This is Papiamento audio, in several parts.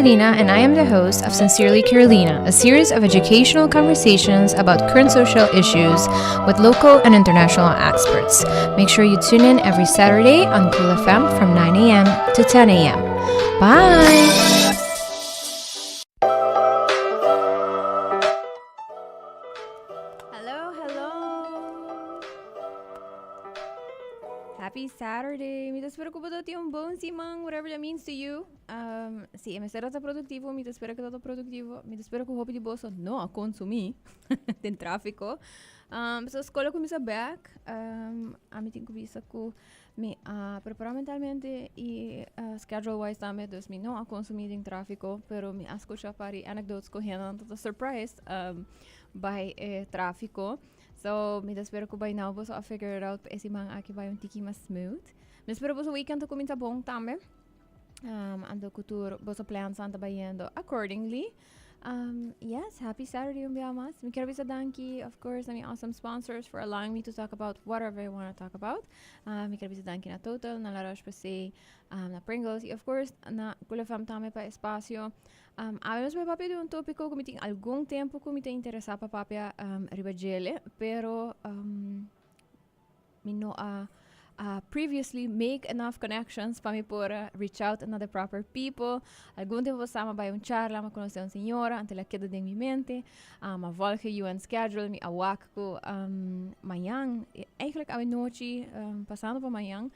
Carolina and I am the host of Sincerely Carolina, a series of educational conversations about current social issues with local and international experts. Make sure you tune in every Saturday on Cool FM from 9 a.m. to 10 a.m. Bye! Hello, hello. Happy Saturday. Mi ta spera ku bo tin un bon siman, whatever that means to you. Si e mester ta produktivo, mi ta spera ku ta produktivo. Mi ta spera ku hopi di boso no a konsumí den tráfiko. So skol a kuminsá bèk. Ami tin ku bisa ku mi a prepará mentalmente i schedule wise tambe, dus mi no a konsumí den tráfiko, pero mi a skucha par di anecdotes ku hendenan ta surprised by e tráfiko. So, mi ta spera ku by now boso a figure it out pa e siman aki bai un tiki mas smooth. Mi spera boso weekend ta kuminsá bon tambe. Anto ku tur boso plans an ta bayendo accordingly. Yes, happy Saturday un bia mas. Mi kier bisa danki, of course, na mi awesome sponsors for allowing me to talk about whatever I want to talk about. Mi kier bisa danki na Total, na La Roche-Posay, na Pringles y of course na Cool FM tambe pa espacio. Awe nos bai papia di un tópiko ku mi tin algun tempu ku mi ta interesá pa papia riba djele, pero mi no a previously make enough connections pa mi por a reach out na the proper people. Algun tempu pasá mi a bai un charla, mi a konosé un señora, anto el a keda den mi mente. Mi a volg e UN schedule, mi a wak ku mañan, eigenlijk awe nochi, pasando pa mañan,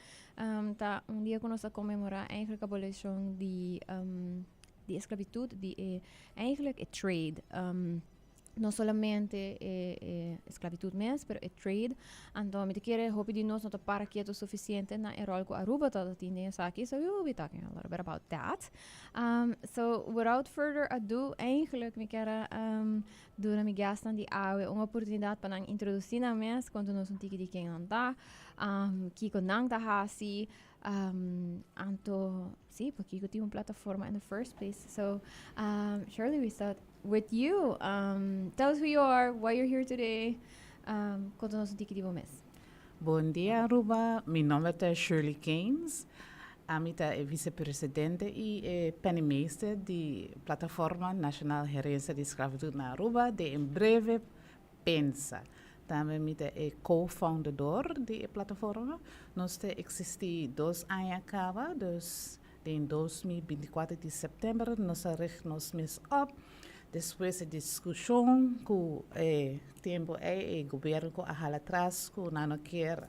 ta un dia ku nos ta konmemorá eigenlijk abolishon di di esclavitud, di e eigenlijk e trade. No solamente e e esclavitud mes, pero e trade. Anto mi ta kere hopi di nos no ta para keto suficiente na e rol cu Aruba ta tin den esaki. So we will be talking a little bit about that. So without further ado, eigenlijk mi kier a duna mi guestnan di awe un oportunidad pa nan introduci nan mes, konta nos un tiki di ken nan ta, kiko nan ta hasi. Anto, sí, pakiko tin un plataforma in the first place. So, Shirley, we start with you. Tell us who you are, why you're here today. Konta nos un tiki di bo mes. Bon dia Aruba, mi nomber ta Shirley Keynes. Ami ta e vicepresidente y e penningmeester di Plataforma Nacional Herencia di Sclavitud na Aruba, den en breve Pensa. Tambe mi ta e co-foundador di e plataforma. Nos ta existi 2 aña caba, dus den 2024 di september nos a richt nos mes op. Despues e discusion cu e tempo ey e gobierno cu a hala atras cu nan no kier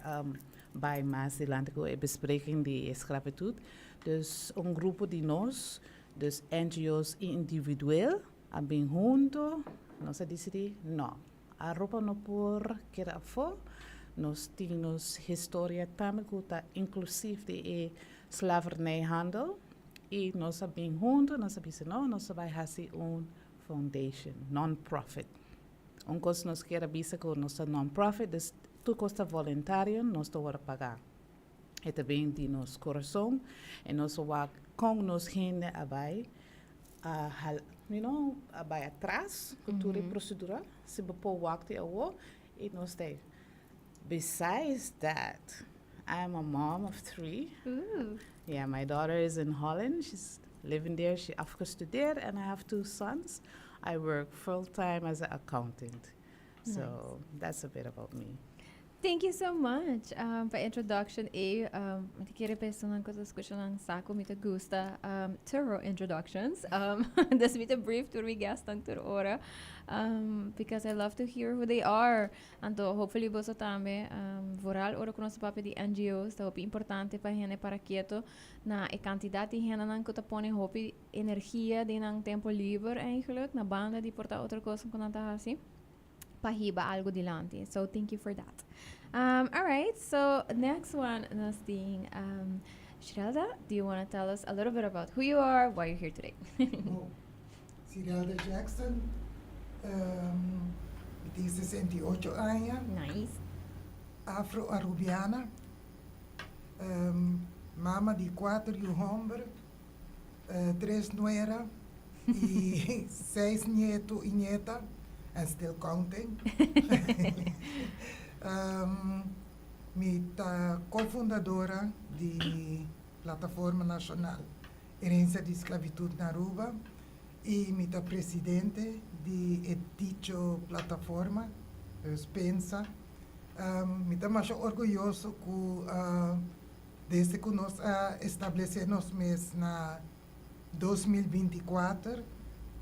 bay mas dilanti cu e bespreking di e sclavitud. Dus un grupo di nos, dus NGO's individueel, a bin hunto, nos a dicidi no, Aruba no por keda afo, nos tin nos historia tambe cu ta inclusief di e slavernijhandel y nos a bin hunto, nos a bisa no, nos a bay haci un foundation, non-profit. Un cos nos kier a bisa cu nos ta non-profit, dus tur cos ta voluntario, nos ta worde paga. E ta bin di nos corazon y nos a wak con nos hende a bay a hal, you know, a bai atras cu tur e procedura, si bo por wak di awo y nos ta ey. Besides that, I am a mom of three. Ooh. Yeah, my daughter is in Holland, she's living there, she afgestudeerd and I have two sons. I work full time as an accountant. So that's a bit about me. Thank you so much pa e introduction ei. Mi ta kere pa esunnan ku ta skucha nan sa ku mi ta gusta thorough introductions. Dus mi ta brief tur mi guestnan tur ora. Because I love to hear who they are. Anto hopefully boso tambe. Vooral ora ku nos ta papia di NGO's ta hopi importante pa hende para keto na e kantidat di hendenan ku ta pone hopi energia den nan tempo liber eigenlijk na banda di por ta otro kos ku nan ta hasi. Pa hiba algo dilanti. So thank you for that. All right, so next one nos tin Shirelda, do you want to tell us a little bit about who you are, why you're here today? Oh, Shirelda Jackson, mi tin 68 aña. Nice. Afro-Arubiana, mama di cuater yu homber, tres nuera y seis nieto y nieta and still counting. Mi ta cofundadora di Plataforma Nacional. Herencia di Esclavitud na Aruba y mi ta presidente di e dicho plataforma, dus PENSA. Mi ta masha orguyoso cu desde cu nos a establece nos mes na 2024,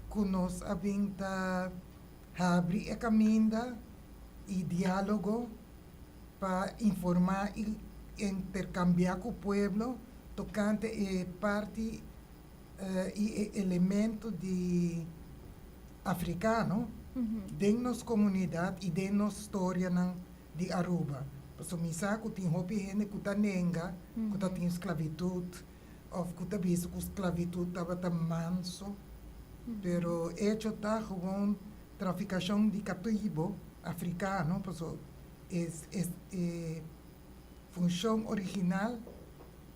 cu nos a bin ta habri e caminda y dialogo pa informa y intercambia cu pueblo tocante e parti y e elemento di africano den nos comunidad y den nos historianan di Aruba. Pasobra mi sa cu tin hopi hende cu ta nenga cu ta tin esclavitud of cu ta bisa cu esclavitud tabata manso, pero hecho ta gewoon traficacion di catibo africano, pasobra e funcion original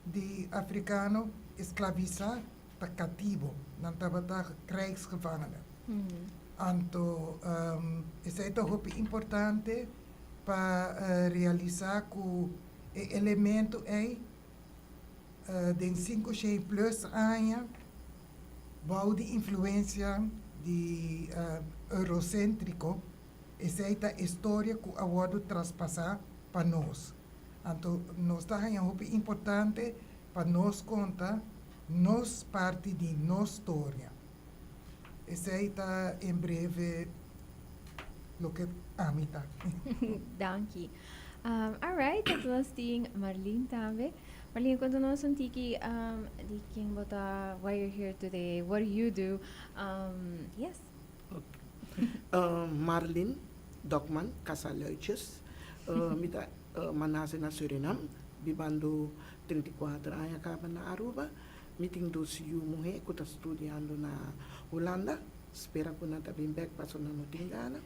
di africano esclavisa ta catibo, nan tabata krijgsgevangenen. Anto esey ta hopi importante pa realisa cu e elemento ey den 500 plus aña bou di influencia di eurocentrico, esey ta historia cu a wordo traspasa pa nos. Anto nos ta haña hopi importante pa nos conta nos parti di nos historia. Esey ta en breve loke ami ta. Danki. Alright, dat was tin Marlene tambe. Marlene, conta nos un tiki di ken bo ta, why you're here today, what do you do? Yes. Okay. Marlene Dokman Casaluitjes. Mi ta m'a nace na Surinam, bibando 34 aña caba na Aruba. Mi tin dos yiu muhe cu ta studiando na Hulanda. Spera cu nan ta bin bek paso nan no tin gana.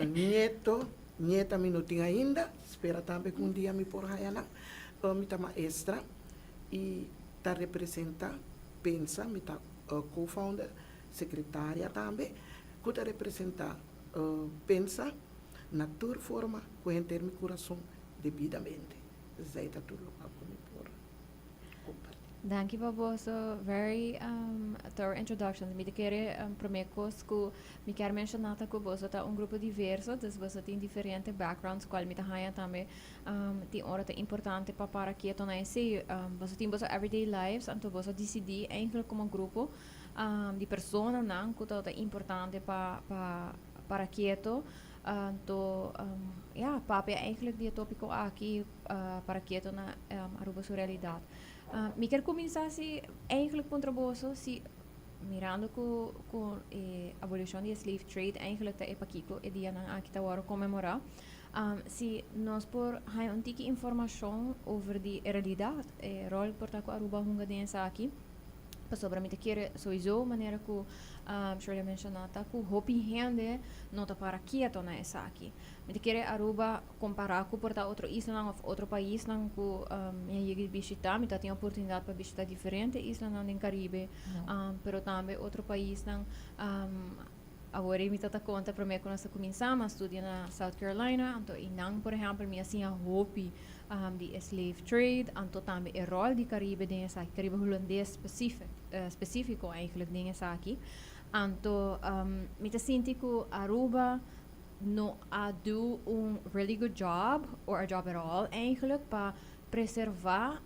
Nieto, nieta mi no tin ainda. Spera tambe cu un dia mi por haya nan. Mi ta maestra y ta representa Pensa, mi ta co-founder, secretaria tambe, cu ta representa Pensa na tur forma cu henter mi curason debidamente. Esey ta tur locual cu mi por comparti. Danki pa boso very thorough introduction. Mi ta kere prome cos cu mi kier menciona ta cu boso ta un grupo diverso, dus boso tin diferente backgrounds cual mi ta haya tambe tin ora ta importante pa para keto na esey. Boso tin boso everyday lives, anto boso dicidi eigenlijk como grupo di personanan cu ta importante pa para keto. Anto ya, papia eigenlijk di e topico aki para keto na Aruba su realidad. Mi kier cuminsa si eigenlijk puntra boso si mirando cu e abolicion di e slave trade eigenlijk ta e pakico e dianan aki ta worde conmemora, si nos por haya un tiki informacion over di e realidad, e rol por ta cu Aruba hunga den esaki, pasobra mi ta kere sowieso manera cu Shirley a menciona ta cu hopi hende no ta para kieto na esaki. Mi ta kere Aruba compara cu por ta otro islanan of otro paisnan cu mi a yega di bishita, mi ta tin oportunidad pa bishita diferente islanan den Caribe, pero tambe otro paisnan. Awor mi ta ta conta prome cu nos a cuminsa, mi a studia na South Carolina, anto einan por ehempel mi a siña hopi di e slave trade, anto tambe e rol di Caribe den esaki, Caribe Hulandes specifico eigenlijk den esaki. Anto mi ta sinti cu Aruba no a do un really good job or a job at all eigenlijk pa preserva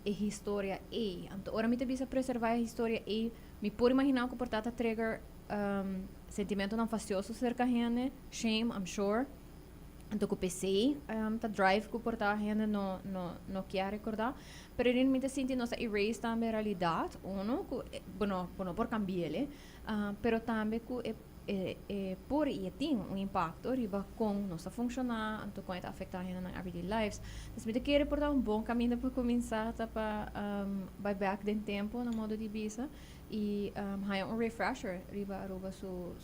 e historia ey. Anto ora mi ta bisa preserva e historia ey, mi por imagina cu por ta ta trigger sentimentonan fastioso cerca hende, shame, I'm sure. Anto cu p'esey ta drive cu por ta hende no kier recorda. Pero mi ta sinti nos a erase tambe realidad, uno, cu bo no bo no por cambi'el, pero tambe cu e por y e tin un impacto riba con nos ta funciona, anto con e ta afecta hende nan everyday lives. Dus mi ta kere por ta un bon caminda pa cuminsa ta pa bay back den tempo na modo di bisa y haya un refresher riba Aruba su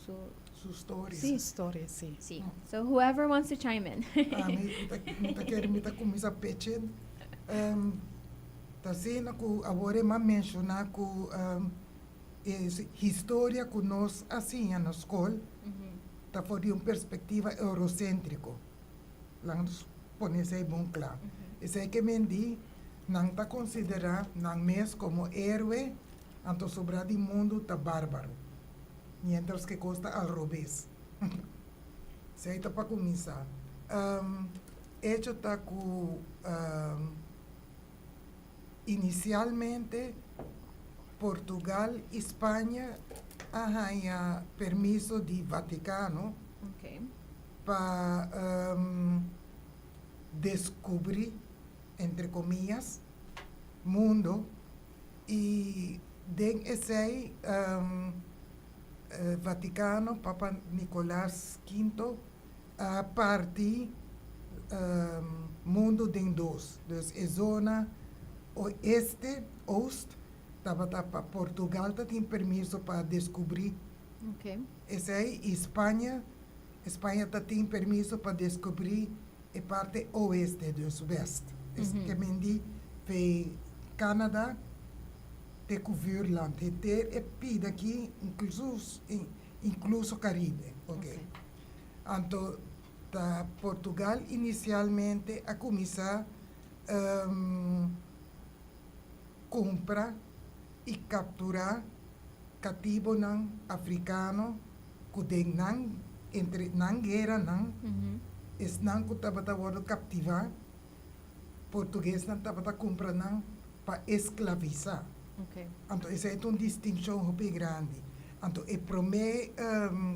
Su storia. Su storia, si. Si. So whoever wants to chime in. Ami mi ta kere mi ta cuminsa pechen. Ta asina cu awor e m'a menciona cu e historia cu nos a siña na scol ta for di un perspectiva eurocentrico. Laga nos pone esey bon cla. Esey ke men di. Nan ta konsiderá nan mes komo héroe, anto sobrá di mundu ta bárbaro. Mientras ku kos ta al robes. Esei ta pa kuminsá. Echo ta ku inisialmente Portugal i Spaña a haña permiso di Vatikano pa deskubrí, entre komillas, mundo i den esei Vatikano, Papa Nicolas V a parti mundu den dos. Dus e zona oeste, oost, tabata pa Portugal ta tin permiso pa deskubrí esei i Spaña, Spaña ta tin permiso pa deskubrí e parti oeste, dus west. Es ke men di fe Canada te ku Vuurland, henter e pida aki inkluso Caribe. Ok. Anto ta Portugal inisialmente a kuminsá kumpra i kapturá katibonan afrikano ku den nan entre nan gueranan esnan ku tabata wòrdu kaptivá, portuguesnan tabata kumpra nan pa esklavisá. Anto esei ta un distinshon hopi grandi. Anto e promé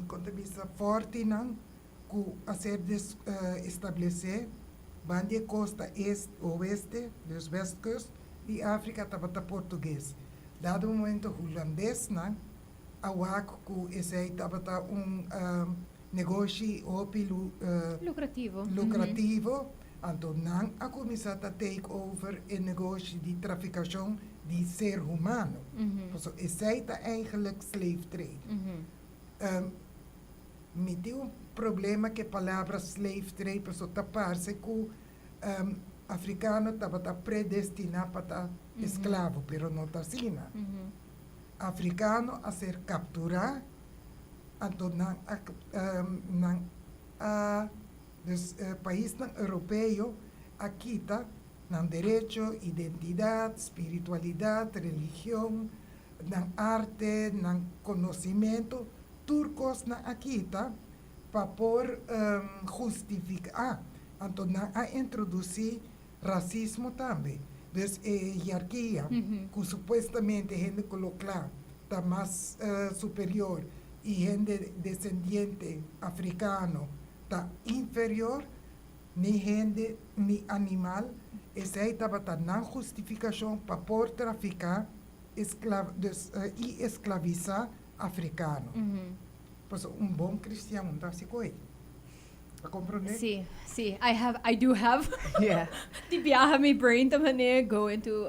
kon ta bisa fòrtinan ku a ser establesé ban di e kosta est oeste, dus westkust, di Afrika tabata portugues. Dado momento hulandesnan a wak ku esei tabata un negoshi hopi Lukrativo. Lukrativo, anto nan a kuminsá ta take over e negoshi di trafikashon di ser humano. Pasobra esei ta eigenlijk slave trade. Mi tin un problema ku e palabra slave trade pasobra ta parse ku afrikano tabata predestiná pa ta esklavo, pero no ta asina. Afrikano a ser kapturá, anto nan a nan a dus paisnan europeo a kita nan derecho, identidat, spiritualidat, religion, nan arte, nan konosimentu, tur kos nan a kita pa por hustifiká. Anto nan a introdusí rasismo tambe. Dus e hierarkia ku supuestamente hende koló kla ta mas superior i hende desendiente afrikano ta inferior, ni hende ni animal, esei tabata nan hustifikashon pa por trafiká dus i esklavisá afrikano. Pasobra un bon kristian no ta hasi koe. A comprende? Sí, sí. I have, I do have. Di biaha mi brain ta manera go into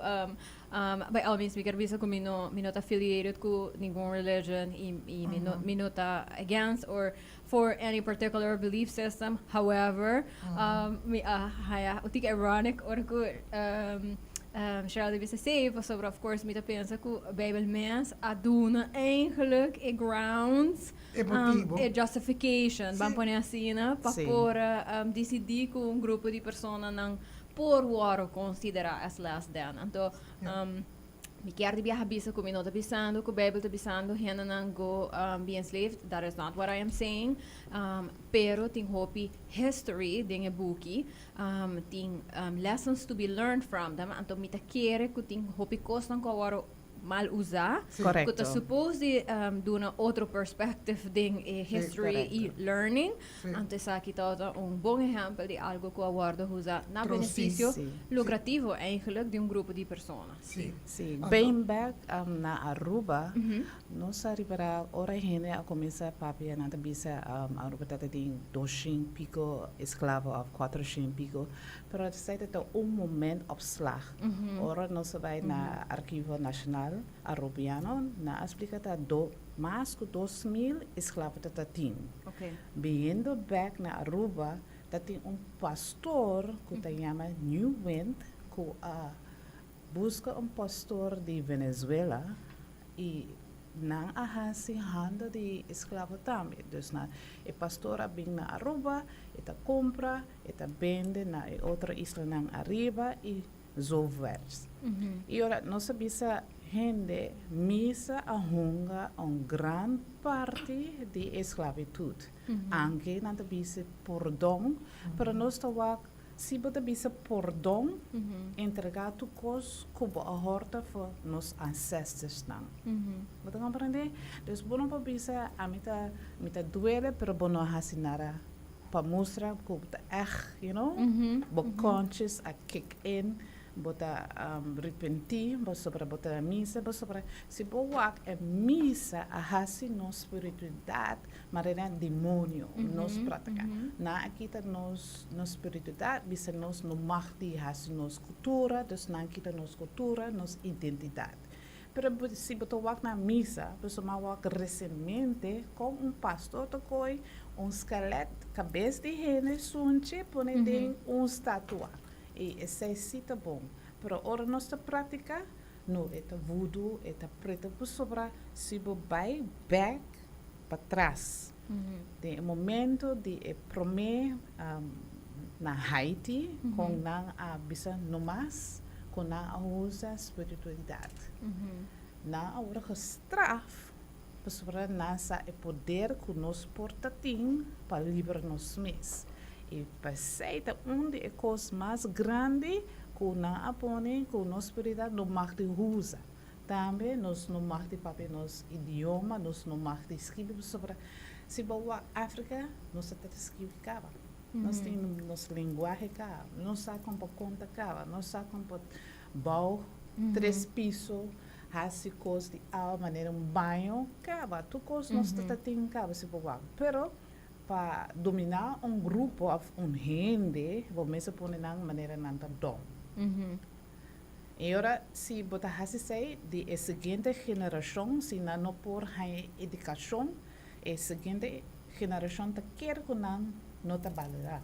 by all means mi kier bisa ku mi no mi no ta affiliated ku ningun religion i i mi no mi no ta against or for any particular belief system. However, mi a haya un tiki ironic ora ku Shirley bisa esei pasobra of course mi ta pensa ku Bijbel mes a duna eigenlijk e grounds E motibo. E justification, ban pone asina, pa por disidí ku un grupo di personanan por wòrdu konsiderá as less than. Anto, mi kier di biaha bisa ku mi no ta bisando ku Beibel ta bisando hendenan go be enslaved, that is not what I am saying, pero tin hopi history den e buki, tin lessons to be learned from them, anto mi ta kere ku tin hopi kosnan ku a wòrdu mal usá, ku ta supos di duna otro perspective den e history i learning. Anto esaki tabata un bon ehèmpel di algu ku a wòrdu usá na benefisio lukrativo eigenlijk di un grupo di persona. Sí. Bin bèk na Aruba, nos a ripará ora hende a kuminsá papia nan ta bisa Aruba tabata tin doshen piko esklavo òf kuatroshen piko. Pero esei ta un moment opslag. Ora nos a bai na Archivo Nacional Arubiano, nan a splica ta do mas cu 2000 esclavo ta tin. Biniendo bek na Aruba, ta tin un pastor cu ta yama New Wind cu a busca un pastor di Venezuela y nan a haci handel di esclavo tambe. Dus nan e pastor a bin na Aruba, e ta cumpra, E ta bende na e otro islanan ariba i Zo vers. Y ora nos a bisa hende, misa a hunga un gran parti di esclavitud. Aunke nan ta bisa pordon, pero nos ta wak, si bo ta bisa pordon, entrega tur cos cu bo a horta for nos ancestors nan. Bo ta comprende? Dus bo no por bisa, ami ta, mi ta duele, pero bo no a haci nada pa mustra cu bo ta echt, bo conscious a kick in, bo ta repenti, bo sobra bo ta misa, bo sobra, si bo wak e misa a haci nos spiritualidad, manera demonio, nos pratica. Nan a kita nos spiritualidad, bisa nos no mag di haci nos cultura, dus nan kita nos cultura, nos identidad. Pero si bo ta wak na misa, bo suma wak recientemente con un pastor ta coy un skelet, cabes di hende sunchi, pone den un statua. Y esey si ta bon. Pero ora nos ta practica, no, e ta voodoo, e ta preto por sobra, si bo bay back patras. Den momento di e prome na Haiti, con nan a bisa no mas, con nan a usa spiritualidad. Nan a word gestraf, pasobra nan sa e poder cu nos por ta tin pa libra nos mes. Y p'esey ta un di e cos mas grandi cu nan a pone cu nos spiritualidad no mag di usa. Tambe nos no mag di papia nos idioma, nos no mag di skirbi sobre si bo wak Africa, nos ta skirbi caba. Nos tin nos lenguahe caba, nos sa con pa conta caba, nos sa con pa bouw tres piso, haci cos di awa manera un baño caba. Tur cos nos ta tin caba si bo wak. Pero pa domina un grupo of un hende, bo mester pone nan manera nan ta dom. Y ora, si bo ta haci esey, di e siguiente generacion, si nan no por haya educacion, e siguiente generacion ta kere cu nan no ta valora.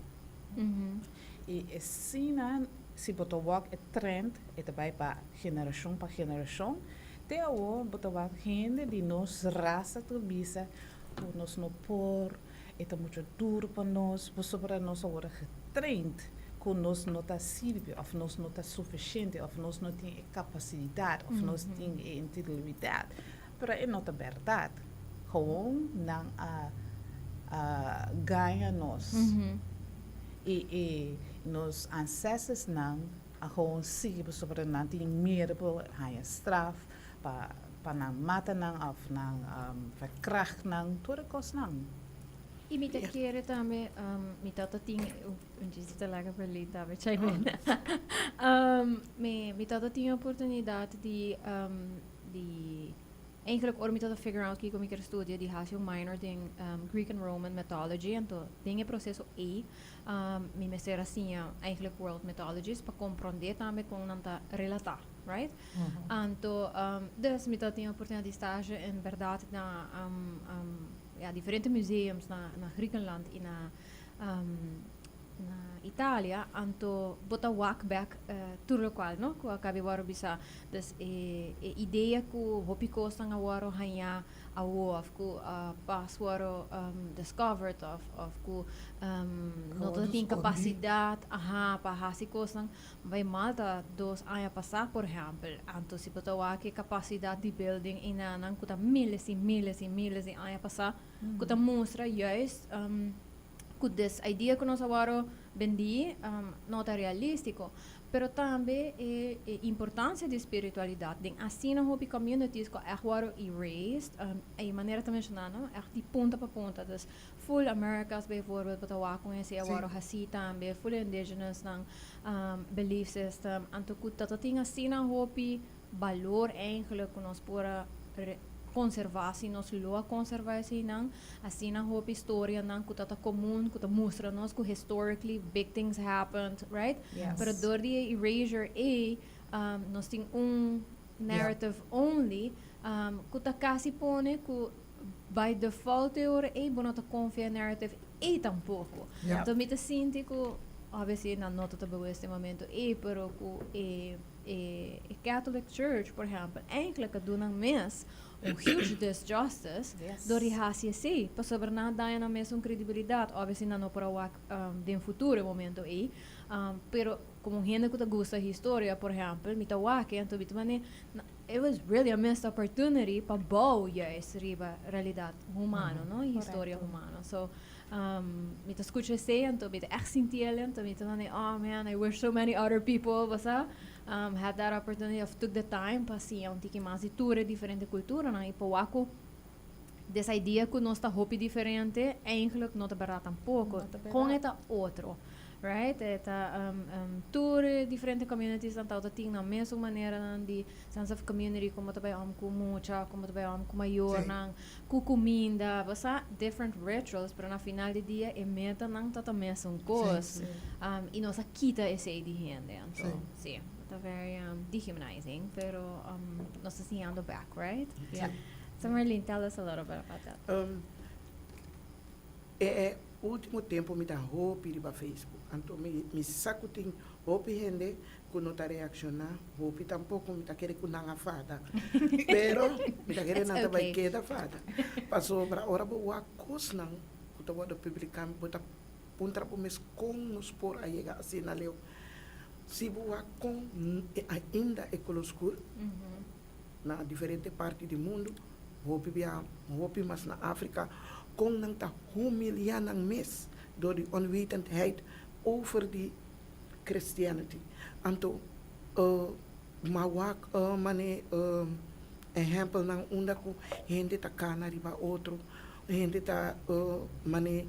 Y asina, si bo ta wak e trend, e ta bay pa generacion pa generacion, te awor bo ta wak hende di nos rasa ta bisa cu nos no por, e ta mucho duro pa nos, pasobra nos awor getraind cu nos no ta sirbi, of nos no ta suficiente, of nos no tin e capacidad, of nos tin e integridad. Pero e no ta berdad. Gewoon nan a gaña nos. Y nos ancestors nan a gewoon sigui pasobra nan tin miedo pa haya straf, pa nan mata nan of nan verkracht nan, tur e cosnan. Y mi ta kere tambe, mi tata tin un chiste te laga perli tambe, chime in. Mi tata tin oportunidad di eigenlijk ora mi tata figure out kiko mi kier studia, di haci un minor den Greek and Roman mythology, anto den e proceso ei mi mester a siña eigenlijk world mythologies pa comprende tambe con nan ta relata, right? Anto dus mi tata tin oportunidad di stage en berdad na ja, diferente museums na Griekenland y na Italia, anto bo ta wak back tur locual, no? Cu a cabi waro bisa, dus e idea cu hopi cosnan a waro haña awo of cu pas waro discovered of cu no ta tin capacidad, aha, pa haci cosnan. Bay Malta 2 aña pasa, por ehempel, anto si bo ta wak e capacidad di building einan cu ta miles y miles y miles di aña pasa, cu ta mustra juist cu this idea cu nos a waro bendi no ta realistico. Pero tambe e importancia di spiritualidad den asina hopi communities cu echt waro erased, e manera ta menciona, no? Echt di punta pa punta. Dus full Americas bijvoorbeeld, bo ta wak con esey a waro haci tambe, full indigenous nan belief system, anto cu ta tin asina hopi balor eigenlijk cu nos por a conserva si nos lo a conserva eseynan, asina hopi historianan cu ta comun, cu ta mustra nos cu historically big things happened, right? Yes. Pero door di erasure e nos tin un narrative only, cu ta casi pone cu by default e ora ei bo no ta confia narrative ei tampoco. Anto mi ta sinti cu obviously nan no ta bewust e momento ei, pero cu e E Catholic Church, por ehempel, eigenlijk a duna nan mes un huge disjustice door di haci esey, pasobra nan a daña nan mes un credibilidad. Obviously nan no por a wak den futuro e momento ey, pero como un hende cu ta gusta historia, por ehempel, mi ta wak e, anto mi ta mane, it was really a missed opportunity pa bou juist riba realidad humano, no, historia humano. So, mi ta scucha esey, anto mi ta echt sinti el, anto mi ta mane, "Oh man, I wish so many other people, basa, had that opportunity of took the time pa siña un tiki mas di tur e diferente culturanan y pa wak cu this idea cu nos ta hopi diferente eigenlijk no ta berdad tampoco." No ta berdad. Con e ta otro, right? E ta tur e diferente communities nan ta tin nan mesun maneranan di sense of community, como ta bay om cu mucha, como ta bay om cu mayornan, cu cuminda, basa, different rituals, pero na final di dia e metanan ta ta mesun cos. Y nos a kita esey di hende, anto, si, ta very dehumanizing, pero nos ta siñando back, right? Yeah. So Marlene, tell us a little bit about that. E ultimo tempo mi ta hopi riba Facebook. Anto mi sa cu tin hopi hende cu no ta reacciona, hopi tampoco mi ta kere cu nan a fada. Pero mi ta kere nan ta bay keda fada. Pasobra ora bo wak cosnan cu ta wordo publica, bo ta puntra bo mes con nos por a yega asina leu. Si bo wak con ainda e color scur na diferente parti di mundo, hopi bia, hopi mas na Africa, con nan ta humilia nan mes door di onwetendheid over di Christianity. Anto m'a wak mane ehempelnan unda cu hende ta cana riba otro, hende ta mane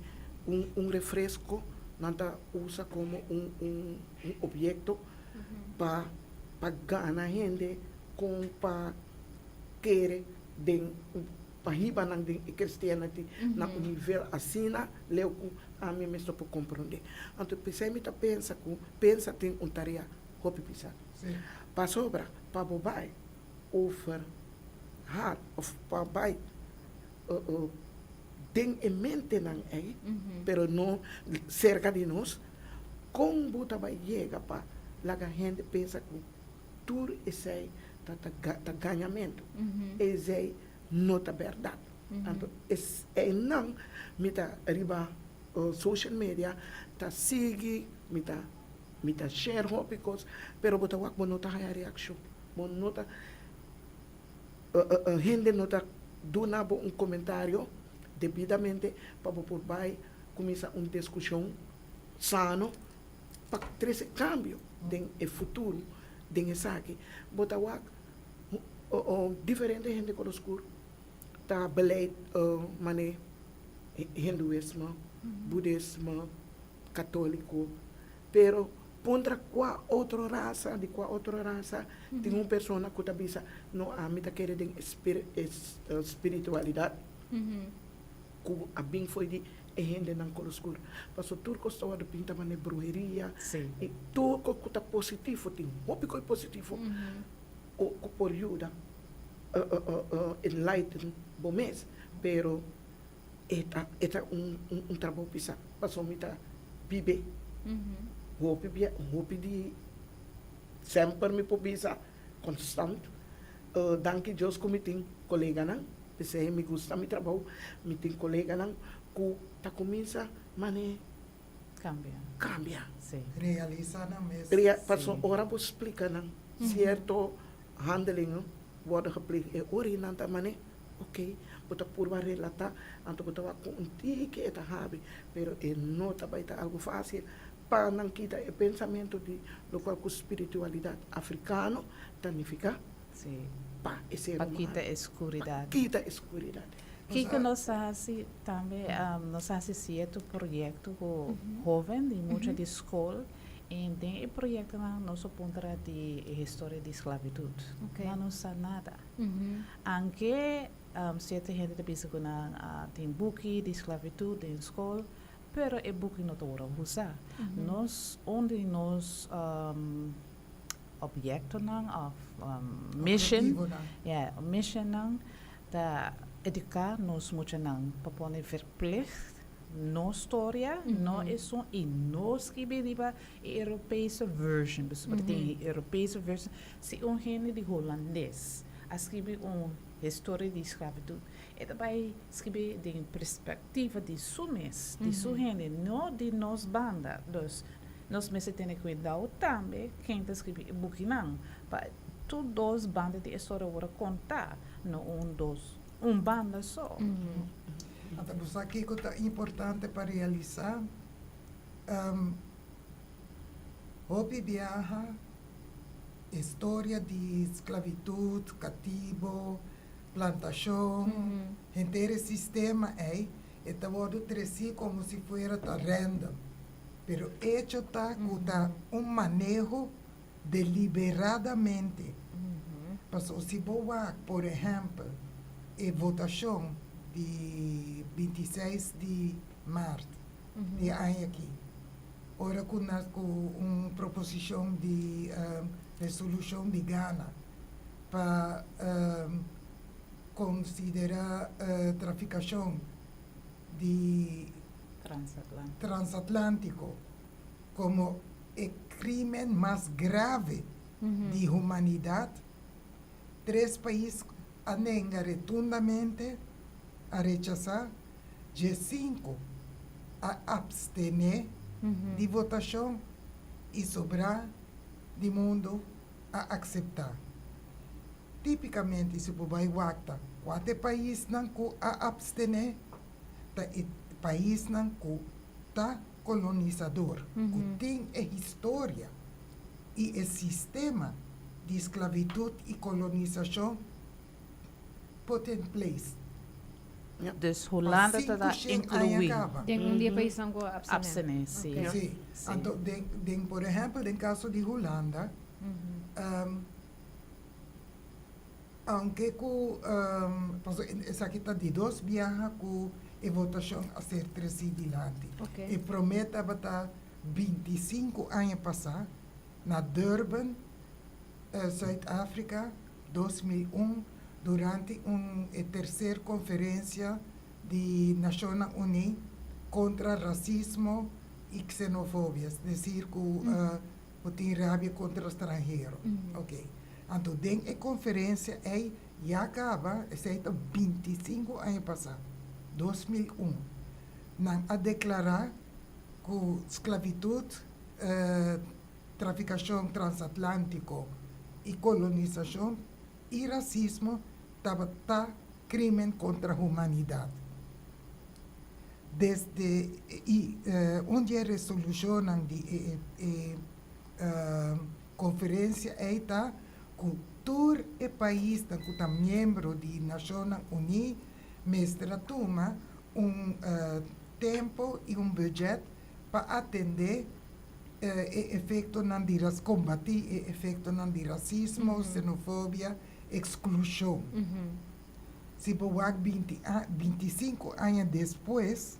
un refresco nan ta usa como un objeto pa gana hende con pa kere den pa hiba nan den e Christianity na un nivel asina leu cu ami mes no por comprende. Anto pesey mi ta pensa cu pensa tin un tarea hopi pisa. Pasobra pa bo bay over haat of pa bay den e mentenan ey, pero no cerca di nos, con bo ta bay yega pa laga hende pensa cu tur esey ta gañamento, esey no ta berdad? Anto eynan mi ta riba social media ta sigui, mi ta share hopi cos, pero bo ta wak bo no ta haya reaccion, bo no ta hende no ta duna bo un comentario debidamente pa bo por bay cuminsa un discusion sano pa trece cambio den e futuro den esaki. Bo ta wak diferente hende color oscur ta beleid mane hinduismo, budismo, catolico, pero puntra cua otro rasa, di cua otro rasa tin un persona cu ta bisa, "No, ami ta kere den spiritualidad cu a bin foi di e hendenan color oscur." Paso tur cos ta wordo pinta mane bruheria y tur cos cu ta positivo, tin hopi cos positivo cu por yuda enlighten bo mes, pero e ta un trabou pisa, paso mi ta bibe hopi bia, hopi di semper mi por bisa constant. Danki Dios cu mi tin coleganan, pesey mi gusta mi trabou, mi tin coleganan cu ta cuminsa mane Cambia. Cambia. Realisa nan mes. Paso ora bo explica nan cierto handelingen worden gepleegd e ora nan ta mane, ok, bo ta purba relata, anto bo ta wak cu un tiki e ta habi, pero e no ta bay ta algo facil pa nan kita e pensamento di locual cu spiritualidad africano ta nifica pa e ser Pa humano. kita e oscuridad. Pa kita e oscuridad. Kiko nos a haci tambe, nos a haci cierto proyecto cu hoben di mucha di school y den e proyectonan nos a puntra di e historia di esclavitud. Nan no sa nada. Aunke cierto hende ta bisa cu nan tin buki di esclavitud den school, pero e buki no ta wordo usa. Nos, un di nos objectonan of mission, Objetivonan. Yeah, missionnan ta educa nos muchanan pa pone verplicht. Nos storia, no esun y no skibi riba e Europese version. Pasobra tin e Europese version. Si un hende di Hulandes a skibi un historia di sclavitud, e ta bay skibi den perspectiva di su mes, di su hende, no di nos banda. Dus nos mester tene cuidao tambe ken ta skibi e bukinan, pa tur dos banda di e storia worde conta, no un dos un banda so. Anto bo sa kico ta importante pa realisa? Hopi biaha e storia di sclavitud, catibo, plantacion, henter e sistema ey e ta wordo treci como si fuera ta random. Pero hecho ta cu ta un maneho deliberadamente. Pasobra si bo wak, por ehempel, e votacion di 26 di maart di e aña aki, ora cu na cu un proposicion di resolucion di Ghana pa considera traficacion di transatlantico como e crimen mas grave di humanidad, tres pais a nenga retundamente, a rechasa, 15 a abstene di votacion y sobra di mundo a acepta. Tipicamente si bo bay wak ta cuater paisnan cu a abstene ta e paisnan cu ta colonisador, cu tin e historia y e sistema di sclavitud y colonisacion put in place. Dus Pa Hulanda ta da 500 aña inclui. caba. Den un di e paisnan cu a abstene. Abstene, si. Si. Anto den por ehempel den caso di Hulanda, aunke cu pasobra esaki ta di dos biaha cu e votacion a ser treci dilanti. E prome tabata 25 aña pasa na Durban, Zuid Afrika, 2001, durante un e tercer conferencia di Nacionnan Uni contra racismo y xenofobia, es decir cu bo tin rabia contra stranhero. Ok. Anto den e conferencia ey ya caba, esey ta 25 aña pasa, 2001, nan a declara cu sclavitud, traficacion transatlantico y colonisacion y racismo tabata crimen contra humanidad. Desde y un di e resolucionnan di e conferencia ey ta cu tur e paisnan cu ta miembro di Nacionnan Uni mester a tuma un tempo y un budget pa atende e efectonan di combati e efectonan di racismo, xenofobia, exclusion. Si bo wak 25 aña despues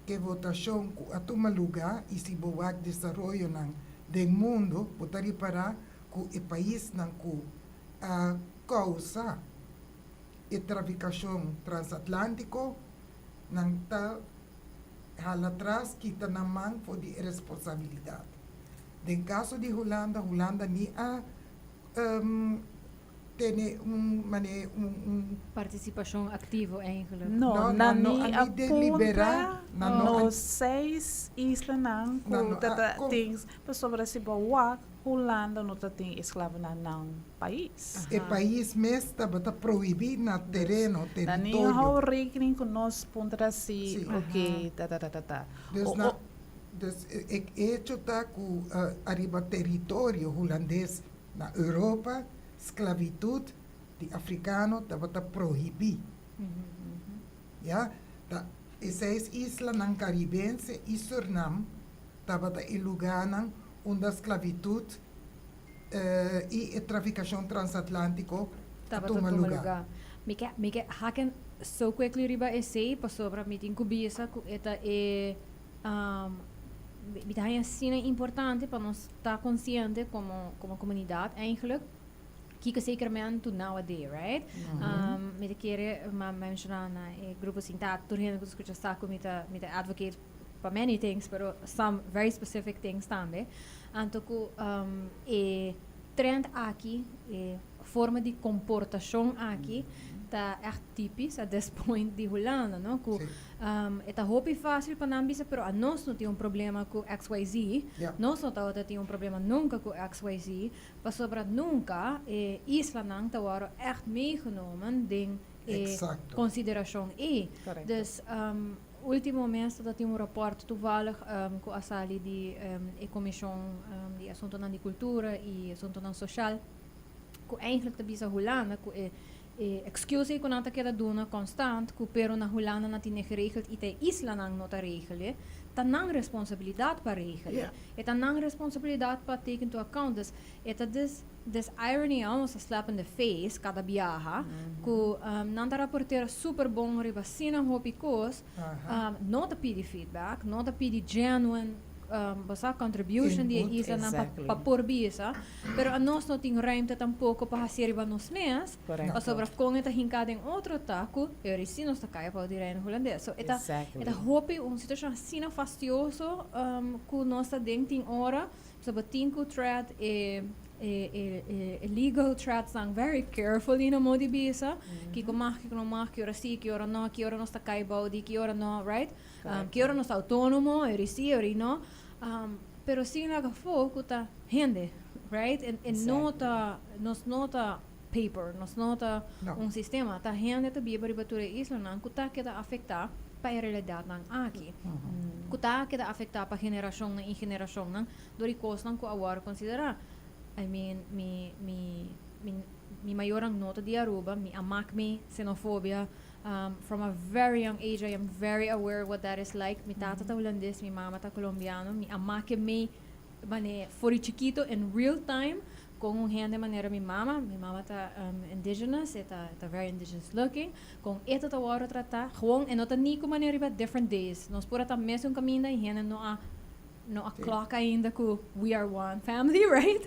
cu e votacion cu a tuma luga y si bo wak desaroyonan den mundo, bo ta ripara cu e paisnan cu a causa e traficacion transatlantico, nan ta hala atras, kita nan man for di e responsabilidad. Den caso di Hulanda, Hulanda ni a tene un mane un Participacion activo eigenlijk. No, No, nan no ni a a ni delibera, puntra nan no a no seis islanan Nan cu no a ta tin pasobra si bo wak Hulanda no ta tin esclavonan nan pais. E pais mes tabata prohibi na tereno, Nan ni territorio. hou rekening cu nos puntra si, ok, ta ta ta ta ta. Dus O, na o, dus e hecho ta cu ariba territorio Hulandes na Europa sclavitud di africano tabata prohibi. Ya, ta e seis islanan Caribense y Surinam tabata e lugarnan unda sclavitud y e traficacion transatlantico a Tabata tuma tuma lugar. Lugar. Mi ke haken so quickly riba esey pasobra mi tin cu bisa cu e ta e mi ta asina importante pa nos ta consciente como comunidad eigenlijk. Kiko zeker men to nowadays, right? Mi ta kere ma menciona na e grupo sinta tur hende ku skucha sa ku mi ta advocate pa many things, pero some very specific things tambe. Anto ku e trend aki, e forma di komportashon aki, ta echt typisch at this point di Hulanda, no? Ku e ta hopi fásil pa nan bisa, pero anos no tin un problema ku XYZ. Nos no tin un problema nunka ku XYZ. Pasobra nunka islanan ta worden echt meegenomen den konsiderashon e. Dus último mes dat tin un rapport toevallig ku a sali di e komishon di asuntonan di kultura i asuntonan sosial ku eigenlijk ta bisa Hulanda ku e excuse ku nan ta keda duna constant ku pero na Hulanda nan tin geregeld i te islanan no ta regelen, ta nan responsabilidat pa regelen. E ta nan responsabilidat pa take into account. Dus e ta this irony, almost a slap in the face kada biaha ku nan ta rapporteren super bon riba asina hopi kos, no ta pidi feedback, no ta pidi genuine basa contribution di Input. Islanan pa por bisa, pero anos no tin ruimte tampoko pa hasi riba nos mes, pasobra kon e ta hinká den otro ta ku e si nos ta kai pa di Reino Hulandes. So e ta e ta hopi un situashon asina fastioso ku nos ta den tin ora, so bo tin ku tread e legal threads nan very carefully na modo di bisa, kiko mag, kiko no mag, ki ora si, ki ora no, ki ora nos ta kai bou di, ki ora no, right? Ki ora nos ta outónomo, ora si, ora no. Pero sin laga afó ku ta hende, right? E no ta, nos no ta paper, nos no ta No. un sistema, ta hende ta biba riba tur e islanan ku ta keda afektá pa e realidatnan aki. Ku ta keda afektá pa generashonnan i generashonnan dor e kosnan ku awor konsiderá. I mean, mi mayornan no ta di Aruba, mi a maak mi xenofobia from a very young age. I am very aware what that is like. Mi tata ta hulandes, mi mama ta kolombiano. Mi a maak mi mane for di chikito in real time ku un hende manera mi mama. Mi mama ta indigenous, e ta very indigenous looking. Kon e ta wòrdu tratá, gewoon e no ta ni ku manera riba different days. Nos por ta mesun kaminda i hende no a clock ainda ku we are one family, right?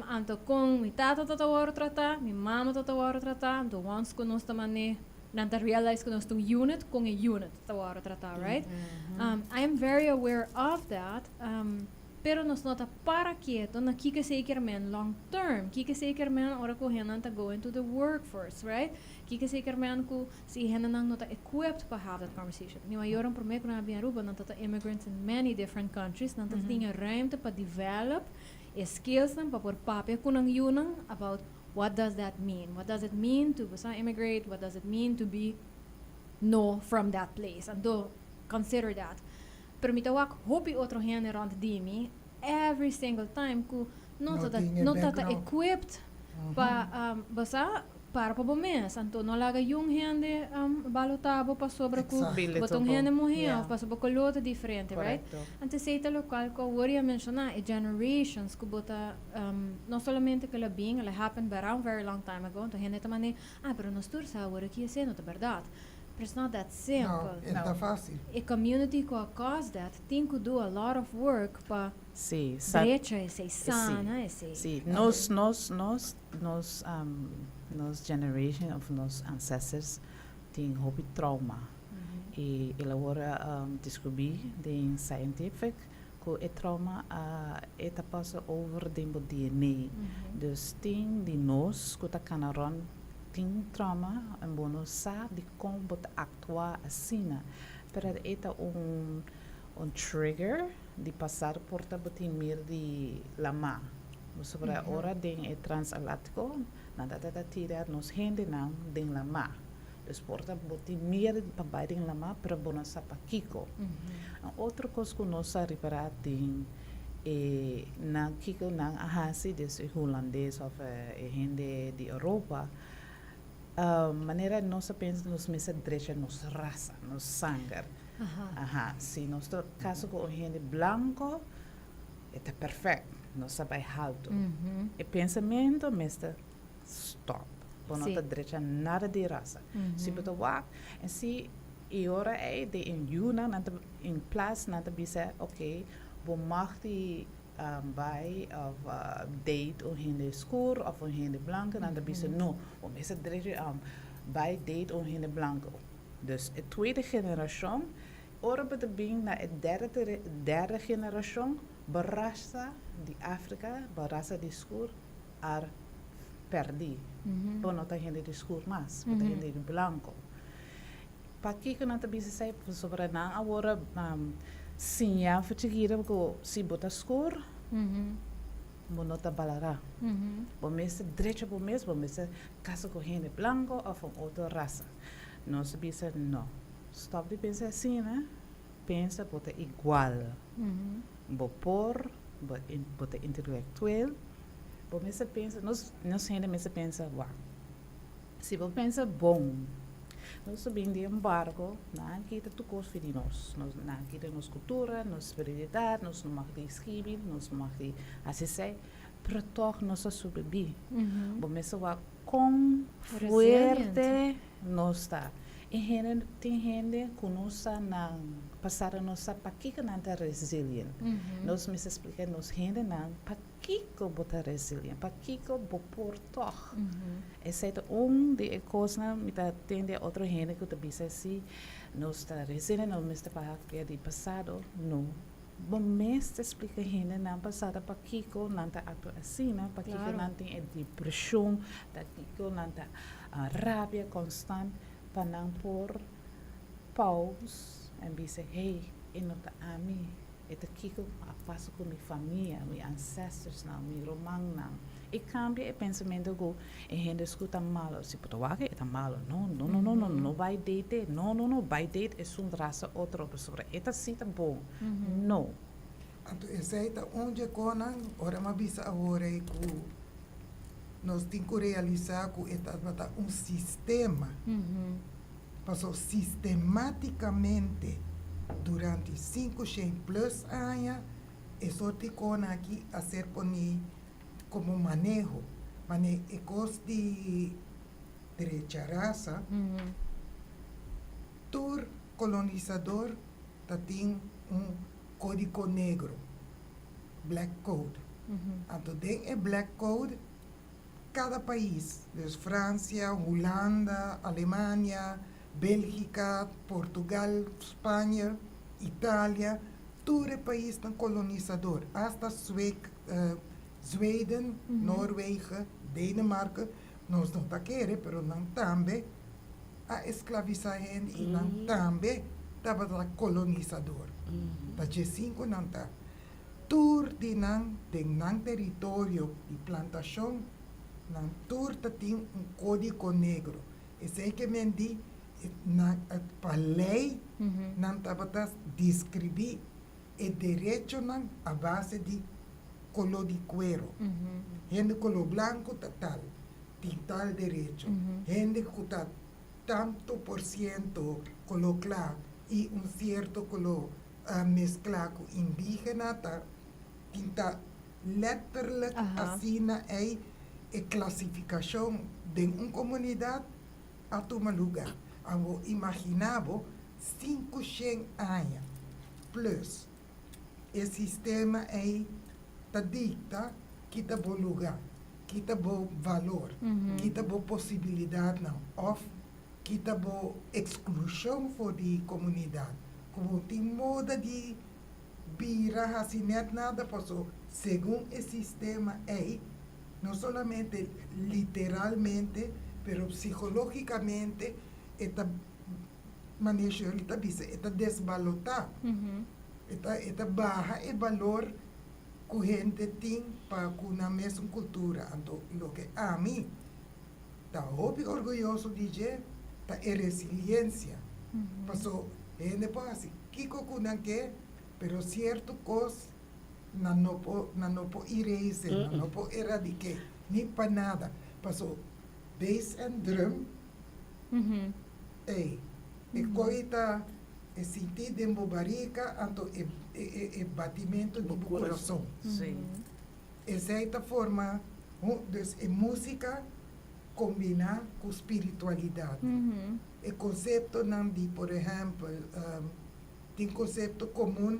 Anto kon mi tata ta wòrdu tratá, mi mama ta wòrdu tratá, anto once ku nos ta mane nan ta realize ku nos ta un unit, kon e unit ta wòrdu tratá, right? I am very aware of that. Pero nos no ta para ketu na kiko zeker men long term. Kiko zeker men ora ku hende ta go into the workforce, right? Kiko zeker men ku si hende no ta equipped pa have that conversation. Mi mayornan promé ku nan a bin Aruba, nan ta immigrants in many different countries, nan ta tin ruimte pa develop e skills nan pa por papia ku nan yunan about what does that mean? What does it mean to immigrate? What does it mean to be no from that place? And do consider that. Pero mi ta wak hopi otro hende rònt di mi every single time ku no No ta tin e no ta background. Equipped pa basa para pa bo mes. Anto no laga yung hende balotabo pa sobre ku bo ta un hende muhé òf pasobra bo koló ta diferente, right? Anto esei ta lokual ku awor a menshoná e generations ku bo ta no solamente ku el a bin, el a happen but a very long time ago. Anto hende ta mane, "Ah, pero nos tur sa awor aki esei no ta bèrdat." But it's not that simple. No, e ta fásil. A community ku a cause that tin ku do a lot of work pa drecha esei, sana esei. Si, nos generation of nos ancestors tin hopi trauma. I el a deskubrí den scientific ku e trauma e ta pasa over den bo DNA. Dus tin di nos ku ta kana rònt tin trauma en bo no sa di kon bo ta aktua asina. Pero e ta un trigger di pasado, por ta bo tin miedu di lamá. Sobre ora den e transatlantico, nan ta tira nos hendenan den lamá. Dus por ta bo tin miedu pa bai den lamá, pero bo no sa pakiko. Otro kos ku nos a ripará tin e nan kiko nan a hasi, dus e hulandes òf e hende di Europa, manera nos a pensa nos mester drecha nos rasa, nos sanger. Si nos ta kasa ku un hende blanku, e ta perfect, nos ta bai haltu. E pensamentu mester stop. Bo no ta drecha nada di rasa. Si bo ta wak, en si e ora ei de in yunan nan ta in plaats nan ta bisa, ok, bo mag di. Bai of date un hende skur of un hende blanco, nan ta bisa no, bo mester bai date un hende blanco. Dus e tweede generacion, ora bo ta bin na e derde generacion, bo rasa di Africa, bo rasa di skur a perdi. Bo no ta hende di skur mas, bo ta hende di blanco. Pakico nan ta bisa esey? Pasobra nan awor siña for chikito cu si bo ta skur, bo no ta balara. Bo mester drecha bo mes, bo mester casa cu hende blanco of un otro rasa. Nos ta bisa no, stop di pensa asina, pensa bo ta igual. Bo por, bo ta intelectueel, bo mester pensa, nos hende mester pensa, wak, si bo pensa bon, nos ta bin di un barco, nan a kita tur cos for di nos, nan a kita nos cultura, nos spiritualidad, nos no mag di scribi, nos no mag di haci esey, pero toch nos a sobrevivi. Bo mester wak con fuerte nos ta. E hende, tin hende cu no sa nan pasado, no sa pakico nan ta resilient. Nos mester splica nos hendenan pakico bo ta resilient, pakico bo por toch. Esey ta un di e cosnan mi ta tende otro hende cu ta bisa si nos ta resilient, nos mester papia di pasado. No. Bo mester splica hendenan pasado pakico nan ta actua asina, pakico nan tin e depresion, pakico nan ta rabia constant, pa nan por pause en bisa, "Hey, e no ta ami, e ta kico a pasa cu mi famia, mi ancestors nan, mi rumannan." E cambia e pensamento cu e hende scu ta malo. Si bo ta wak e ta malo. No, no, no, no, no, no bay date. No, no, no, bay date esun rasa otro pasobra e ta si ta bon. No. Anto esey ta un dje conan, ora mi a bisa awor ey cu nos tin cu realisa cu e tabata un sistema. Paso sistematicamente durante 500 plus aña e sorti conan aki a ser poni como maneho. Mane e cos di drecha rasa, tur colonisador ta tin un codigo negro, black code. Anto den e black code, cada pais, dus Francia, Hulanda, Alemania, Belgica, Portugal, Spanje, Italia, tur e paisnan colonisador, hasta Zweden, Noorwegen, Denemarken, nos no ta kere, pero nan tambe a esclavisa hende y nan tambe tabata colonisador. Ta 15 nan ta. Tur di nan den nan teritorio di plantacion, nan tur ta tin un codigo negro. Esey ke men di na pa ley nan tabata describi e derechonan a base di color di cuero. Hende color blanco ta tal, tin tal derecho. Hende cu ta tanto por ciento color cla y un cierto color mezcla cu indigena ta tin ta letterlijk asina ey e clasificacion den un comunidad a tuma lugar. Ango imaginabo 500 aña plus e sistema ey ta dicta kita bo lugar, kita bo valor, kita bo posibilidad nan, of kita bo exclusion for di comunidad. Como tin moda di bira hasi net nada paso segun e sistema ey, no solamente literalmente, pero psicologicamente, e ta manejo ta bisa, e ta desbalota. E ta baha e valor cu hende tin pa cu nan mesun cultura. Anto, loke ami ta hopi orguyoso di dje, ta e resiliencia. Paso, hende por hasi kiko ku nan ke, pero cierto cos nan no por, nan no por erase, nan no por eradicate, ni pa nada. Paso, bass and drum, ey, e coita e sinti den bo barica, anto e batimento di bo corazon. Esey ta forma, dus e musica combina cu spiritualidad. E conceptonan di, por ehempel, tin concepto comun,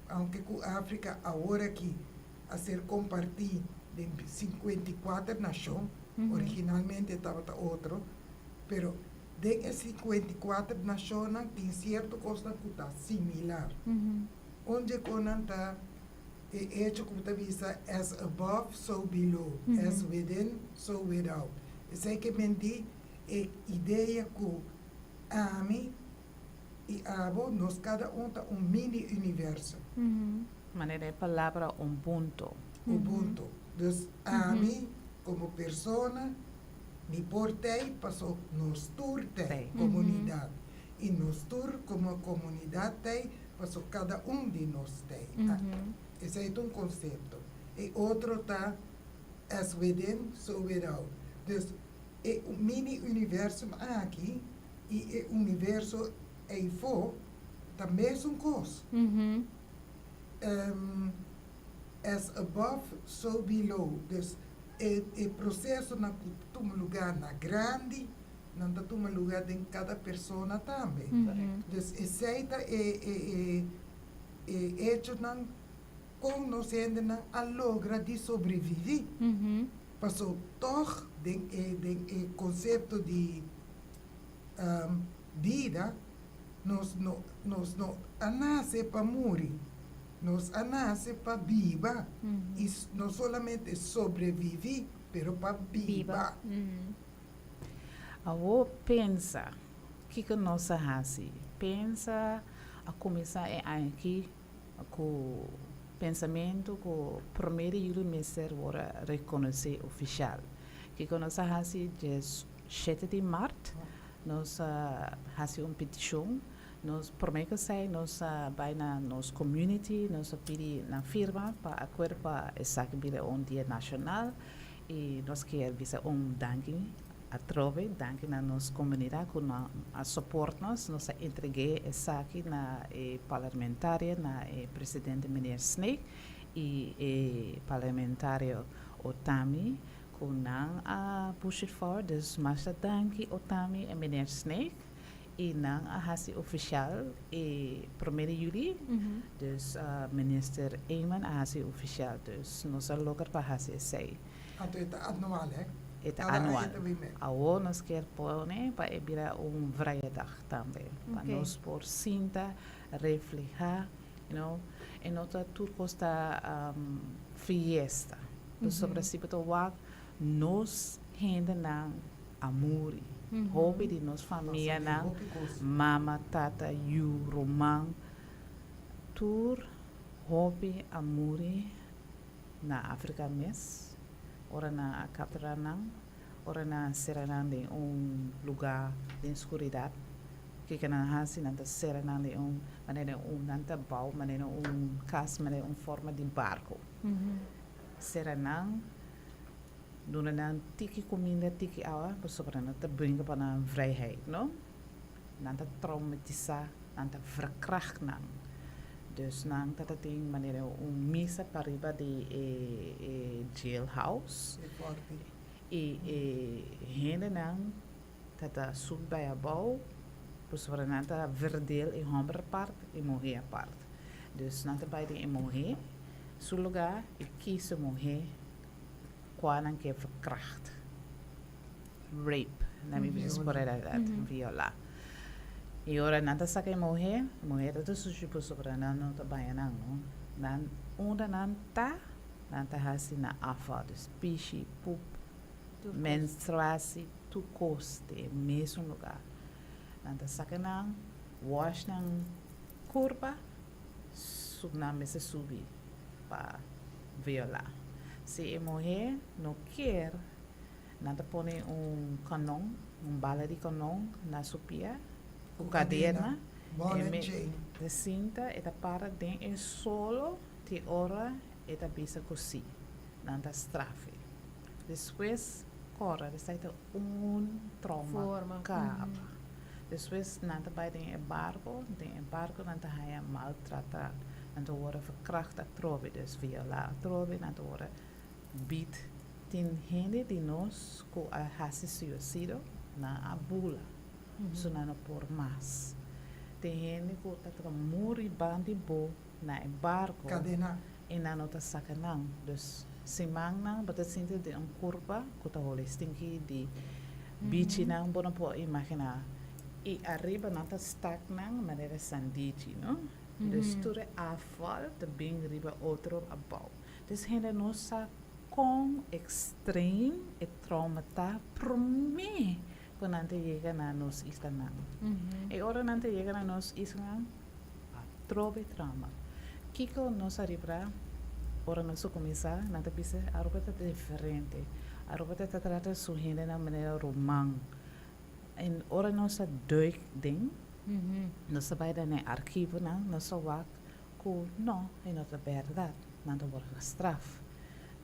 aunke cu Africa awor aki. a ser kompartí den 54 nashon, originalmente tabata otro, pero den e 54 nashonnan tin sierto kosnan ku ta similar. Un di e kosnan ta e echo ku ta bisa "as above, so below, as within, so without". Esei ke men di e idea ku ami i abo, nos kada un ta un mini universo. Manera e palabra Ubuntu. Ubuntu. Dus ami, komo persona, mi por tei paso nos tur tei, Tei. Komunidat. I nos tur komo komunidat tei paso kada un di nos tei. Esei ta un konsepto. E otro ta "as within, so without". Dus e mini universo aki i e universo eifó ta mesun kos. "As above, so below". Dus e prosesonan ku tuma lugá na grandi, nan ta tuma lugá den kada persona tambe. Dus esei ta e echonan kon nos hendenan a logra di sobreviví. Paso toch den e konsepto di bida, nos no a nase pa muri. Nos a nase pa biba. I no solamente sobreviví, pero pa biba. Biba. Awo pensa, kiko nos a hasi? Pensa a kuminsá e aña aki ku pensamentu ku 1 di yüli mester wòrdu rekonosé ofisial. Kiko nos a hasi dia 7 di mart, nos a hasi un petishon, nos promé ku esei, nos a bai na nos community, nos a pidi nan firma pa akuerdo pa esaki bira un dia nashonal i nos ke bisa un danki atrobe, danki na nos komunidat ku nan a support nos, nos a entregá esaki na e parlamentario, na e presidente meneer Sneek i e parlamentario Otami, ku nan a push it forward, dus masha danki Otami i meneer Sneek i nan a hasi ofisial e 1 di yüli, dus minister Eman a hasi ofisial, dus nos a logra pa hasi esei. Anto e ta anual, hè? E ta Kada anual. aña tambe. Awo nos ke pone pa e bira un vrije dag tambe. Pa nos por sinta, reflehá, e no ta tur kos ta fiesta. Dus sobre si bo wak nos hendenan a muri. Hopi di nos famianan, Hopi kos. Mama, tata, yu, ruman, tur hopi a muri na Afrika mes. Ora nan a kapturá nan, ora nan sera nan den un lugá di skuridat. Kiko nan hasi, nan ta sera nan den un manera un nan ta bou manera un kas, manera un forma di barko. Sera nan, duna nan tiki kuminda, tiki awa, pasobra nan ta bringa pa nan vrijheid, no? Nan ta traumatisá, nan ta verkracht nan. Dus nan ta tin manera un misa pariba di e jailhouse. E forte. I e hendenan ta subi bai abou, pasobra nan ta verdeel e hòmber apart i muhé apart. Dus nan ta bai den e muhé su lugá i kies e muhé kua nan ke verkracht. Rape, na mi bisa por edat, violá. I ora nan ta saka e muhé, muhé ta sushi pasobra nan no ta baña nan, no? Nan unda nan ta, nan ta hasi na afval, dus pishi, poep, menstruatie, tur kos den mesun lugá. Nan ta saka nan, wash nan kurpa, nan mester subi pa violá. Si e muhé no ke, nan ta pone un kanon, un bala di kanon na su pia, ku kadena, Ball and e chain. De sinta e ta para den e solo te ora e ta bisa ku sí. Nan ta straf e. Despues, kore, ta un trauma Forma. Kaba. Despues nan ta bai den e barko, den e barko nan ta haya maltratá. Nan ta worden verkracht atrobe, dus violá atrobe, nan ta worden beat. Tin hende di nos ku a hasi suisidio nan a bula. So nan no por mas. Tin hende ku ta muri band'i bo na e barko. Kadena. I nan no ta saka nan. Dus simannan bo ta sinti den un kurpa ku ta holi stinki di bichinan bo no por imaginá. I ariba nan ta stak nan manera sandichi, no? Dus tur e afval ta bin riba otro abou. Dus hende no sa kon ekstrem e trauma ta promé ku nan ta yega na nos islanan. E ora nan ta yega na nos islanan, atrobe trauma. Kiko nos a ripara ora nos a kuminsá? Nan ta bisa Aruba ta diferente. Aruba ta trata su hendenan manera ruman. En ora nos a duik den, nos a bai den e archivonan, nos a wak ku no, e no ta bèrdat. Nan ta wòrdu gestraf.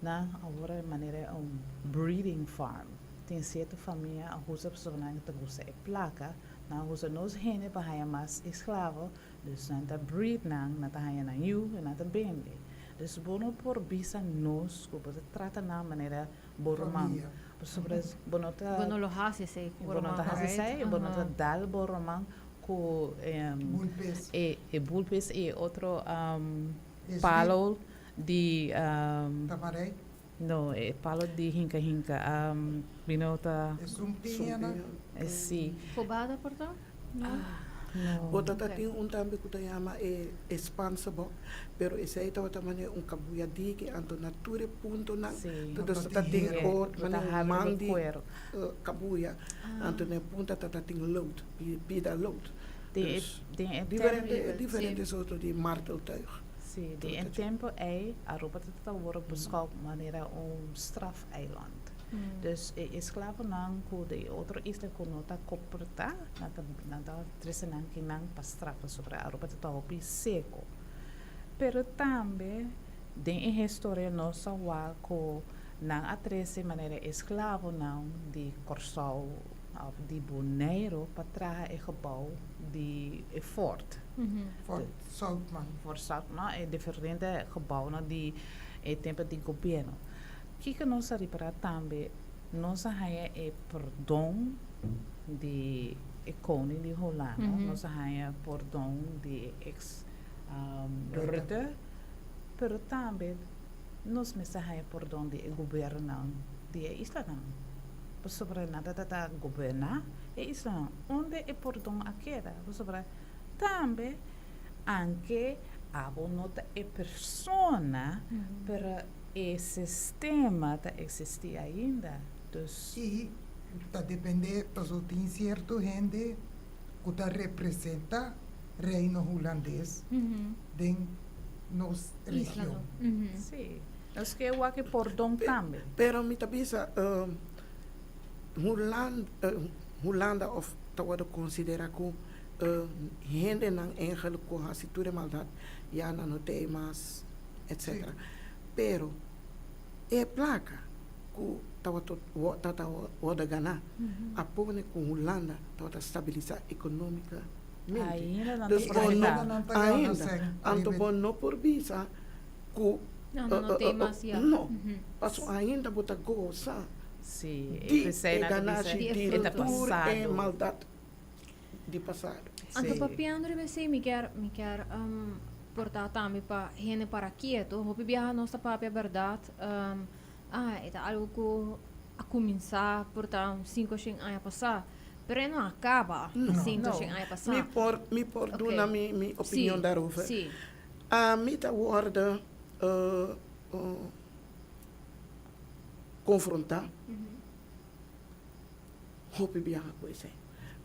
Nan a wòrdu manera un breeding farm. Tin sierto famia a usa pasobra nan ta gusta e plaka, nan a usa nos hende pa haña mas esklavo, dus nan ta breed nan, nan ta haña nan yu i nan ta bende. Dus bo no por bisa nos ku bo ta trata nan manera bo ruman, pasobra bo no ta. Bo no lo hasi esei ku bo ruman, right? Bo no ta hasi esei, bo no ta dal bo ruman ku e bulpes i e otro palo di. Tamarei? No, e palo di hinka hinka. Mi no ta. E sumpiñanan? Si. Kobada por ta? No? No. Bo ta ta tin un tambe ku ta yama e e Spaanse bok, pero esei tabata manera un kabuya diki, anto na tur e puntonan ta ta tin or manera un man di kabuya, anto na e punta ta ta tin lood, pida lood. Dus diferente diferente soorto di marteltuig. Sí, den e tempo ei Aruba ta worde beschouwd manera un strafeiland. Dus e esklavonan ku di e otro isla ku no ta komportá, nan ta nan ta trese nan kinan pa straf pasobra Aruba ta hopi seko. Pero tambe den e historia nos a wak ku nan a trese manera esklavonan di Kòrsou òf di Boneiru pa traha e gebou di e fort. Fort Zoutman. Fort Zoutman, e diferente gebounan di e tempo di gobierno. Kiko nos a ripará tambe, nos a haña e pordon di e koning di Hulanda, nos a haña pordon di e ex Rutte, pero tambe nos mester haña pordon di e gobiernonan di e islanan, pasobra nan ta trata goberná e islanan. Unda e pordon a keda? Pasobra tambe anke abo no ta e persona, pero e sistema ta existi ainda, dus. Y ta depende, pasobra tin cierto hende cu ta representa Reino Hulandes den nos region. Sí, nos ke wak e pordon tambe. Pero mi ta bisa Hulanda of ta wordo considera cu hendenan eigenlijk cu haci tur e maldad ya nan no ta e mas etc. Pero e placa cu tabata tabata wordo gana a pone cu Hulanda tabata stabilisa economicamente. Ainda nan ta Dus bo no profita. Nan ta gana ainda sèn anto riba bo no por bisa cu No, no, no te mas ya. no pasobra ainda bo ta gosa Sí, e di p'esei e nan ta bisa ganashi Di e di e ta fruto. tur e pasado. maldad di pasado. Anto Sí. papiando riba esei mi kier mi kier por ta tambe pa hende para kieto. Hopi biaha nos ta papia bèrdat, ah e ta algu ku a kuminsá por ta un sinku shen aña pasá, pero e no a kaba sinku shen aña pasá. Mi por mi por duna mi mi opinion daarover. Sí. Ami ta wòrdu konfrontá hopi biaha ku esei.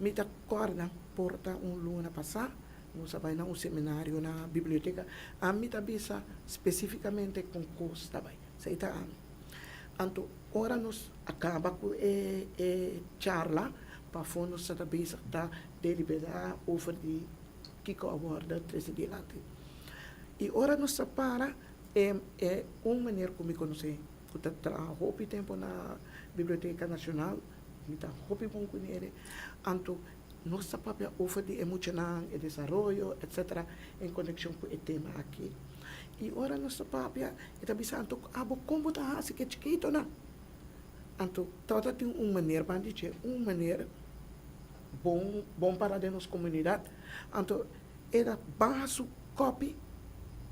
Mi ta kòrda por ta un luna pasá Nos a bai na un seminario na biblioteka. Ami ta bisa spesífikamente kon kos ta bai. Esei ta ami. Anto ora nos a kaba ku e e charla, pafó nos ta bezig ta deliberá over di kiko a wòrdu trese dilanti. I ora nos ta para, e e un meneer ku mi konosé ku ta traha hopi tempu na Biblioteka Nashonal, mi ta hopi bon kuné, anto Nos ta papia over di e muchanan, e desaroyo, etc. En konekshon ku e tema aki. I ora nos ta papia, e ta bisa anto, Abo kon bo ta hasi ku e chikitonan? Anto tabata tin un meneer ban di dje, un meneer bon bon para den nos komunidat. Anto el a baha su kòpi,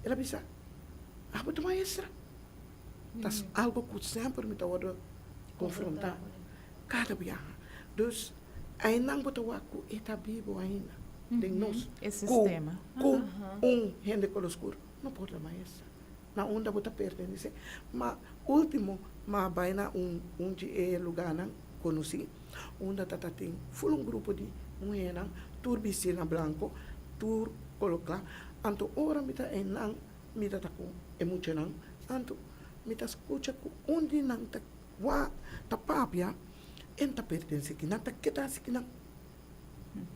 el a bisa. Abo ta maestra? Ta algo ku semper mi ta wòrdu konfrontá kada biaha. Dus einan bo ta wak ku e ta bibu ainda den nos. E sistema. Ku un hende koló skur no por ta maestra. Na unda bo ta pertenesé. Ma último m'a bai na un un di e lugánan konosí unda ta ta tin ful un grupo di muhénan tur bistí na blanko, tur koló kla. Anto ora mi ta einan mi ta ta ku e muchanan, anto mi ta skucha ku un di nan ta wak, ta papia, e no ta pertenesé aki, nan ta keda hasi kinan.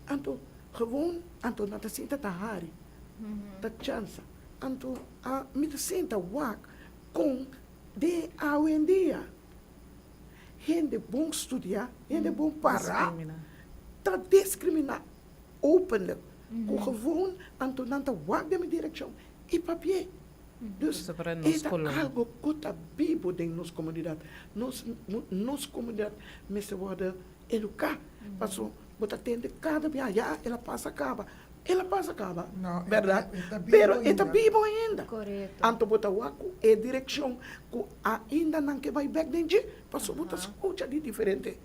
Anto gewoon, anto nan ta sinta ta hari, ta chansa. Anto a mi ta sinta wak kon den awendia hende bon studia, hende bon para ta diskriminá openlijk. Ku gewoon anto nan ta wak den mi direkshon i papi'é. Dus e ta algo ku ta bibu den nos komunidat. Nos nos komunidat mester wòrdu eduká. Paso bo ta tende kada bia, ya el a pasa kaba, el a pasa kaba, bèrdat? Pero e ta bibu ainda. Anto bo ta wak ku e direkshon ku ainda nan ke bai bèk den dje, paso bo ta skucha di diferente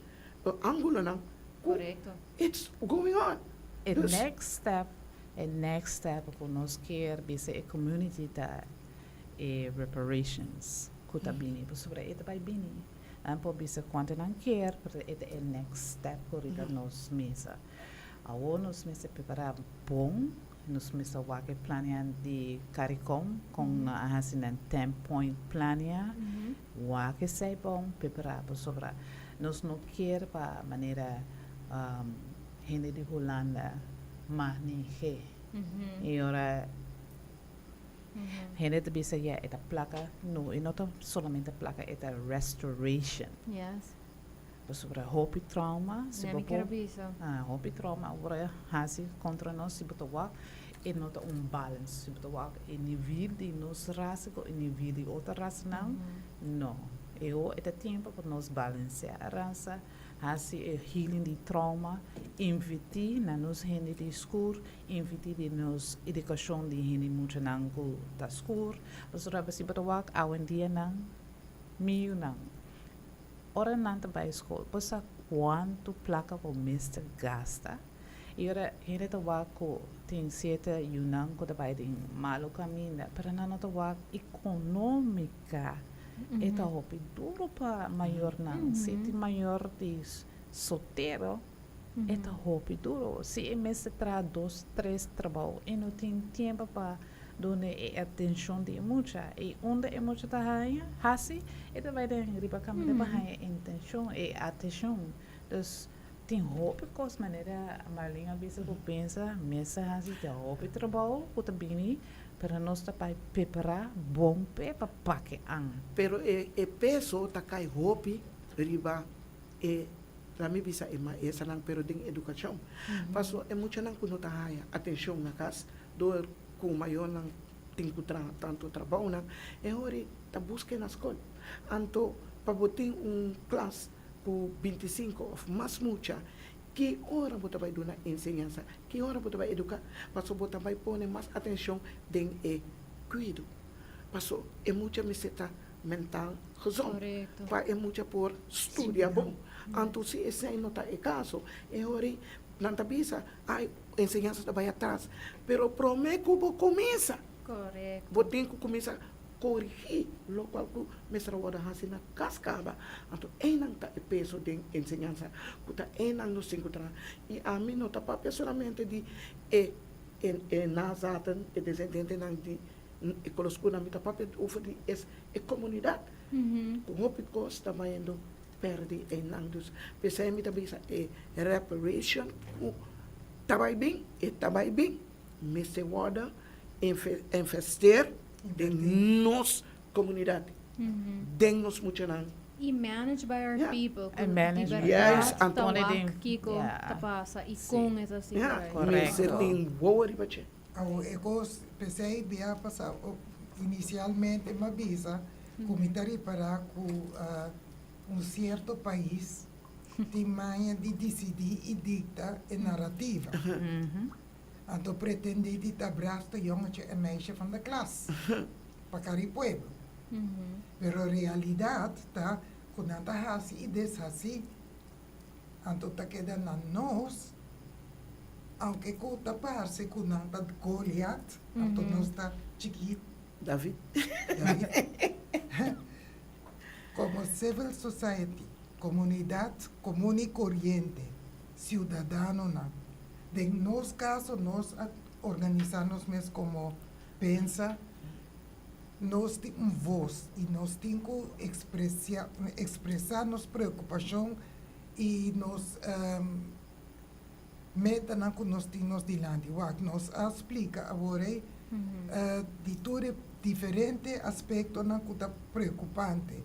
ángulonan ku it's going on. E next step E next step ku nos kier bisa e community ta e reparations ku ta bini pasobra e ta bai bini. Nan por bisa kuantu nan kier pero e ta e next step ku riba nos mesa. Awor nos mester prepara bon, nos mester wak e planea di Caricom kon nan a hasi nan ten point planea, wak esei bon prepara pasobra nos no kier pa manera hende di Hulanda maneh'é. I ora hende ta bisa ya e ta plaka, no, e no ta solamente plaka, e ta restoration. Pasobra hopi trauma, si bo por, hopi trauma ora hasi kontra nos, si bo ta wak, e no ta un balance. Si bo ta wak e nivel di nos rasa ku e nivel di otro rasanan, no. E ta tempo pa nos balansea e rasa. Hasi e healing di trauma, invertí na nos hende di skur, invertí den nos edukashon di hende muchanan ku ta skur. Pasobra si bo ta wak awendia nan miunan ora nan ta bai skol bo sa kuantu plaka bo mester gasta i ora hende ta wak ku tin sierto yunan ku ta bai den malu kaminda pero nan no ta wak ekonomika. E ta hopi duro pa mayornan. Si tin mayor di soltero, e ta hopi duro. Si e mester traha dos, tres trabou, e no tin tiempo pa duna e atencion di e mucha. I unda e mucha ta haña, hasi, e ta bai den riba caminda pa haña intencion, e atencion. Dus, tin hopi cos manera Marlene a bisa cu pensa mester hasi ta hopi trabou cu ta bini. Pero nos ta bai prepará bon p'e pa pake an. Pero e e peso ta kai hopi riba e, laat mi bisa e maestranan, pero den edukashon. Paso e muchanan ku no ta haya atenshon na kas dor ku mayornan tin ku traha tantu trabounan, e hori ta busk'e na skol. Anto pa bo tin un klas ku bintisinku òf mas mucha, Ki ora bo ta bai duna enseñansa? Ki ora bo ta bai eduká? Paso bo ta bai pone mas atenshon den e kuido. Paso e mucha mester ta mental gezond pa e mucha por studia bon. Anto si esei no ta e kaso, e ora ei nan ta bisa, ai, enseñansa ta bai atras. Pero promé ku bo kuminsa, bo tin ku kuminsa Korigí lokual ku mester a wòrdu hasi na kas kaba. Anto einan ta e peso den enseñansa ku ta einan nos tin ku traha. I ami no ta papia solamente di e e nazaten, e desendentenan di e koloskunan, mi ta papia over di es e komunidat ku hopi kos ta bayendo pèrdí einan. Dus p'esei mi ta bisa e reparation ku ta bai bin, e ta bai bin, mester wòrdu investeer den nos comunidad, den nos muchanan. Y managed by our people. Y managed by Yes, anto. Ta wak kico ta pasa y con e ta sigui bai. Yeah, mester tin wowo riba dje. Awor e cos p'esey bia pasa, inicialmente m'a bisa cu mi ta ripara cu un cierto pais tin maña di dicidi y dicta e narrativa. Anto pretendé di ta braafste jongetje en meisje van de klas. Pa kara pueblo. Pero realidat ta ku nan ta hasi i deshasi. Anto ta keda na nos, aunke ku ta parse ku nan ta Goliat, anto nos ta chikitu. David. David. Komo civil society, komunidat komun i koriente, siudadanonan. Den nos kaso nos a organisá nos mes komo pensa nos tin un voz i nos tin ku ekspresiá ekspresá nos preokupashon i nos metanan ku nos tin nos dilanti. Wak, nos a splika awor ei di tur e diferente aspektonan ku ta preokupante.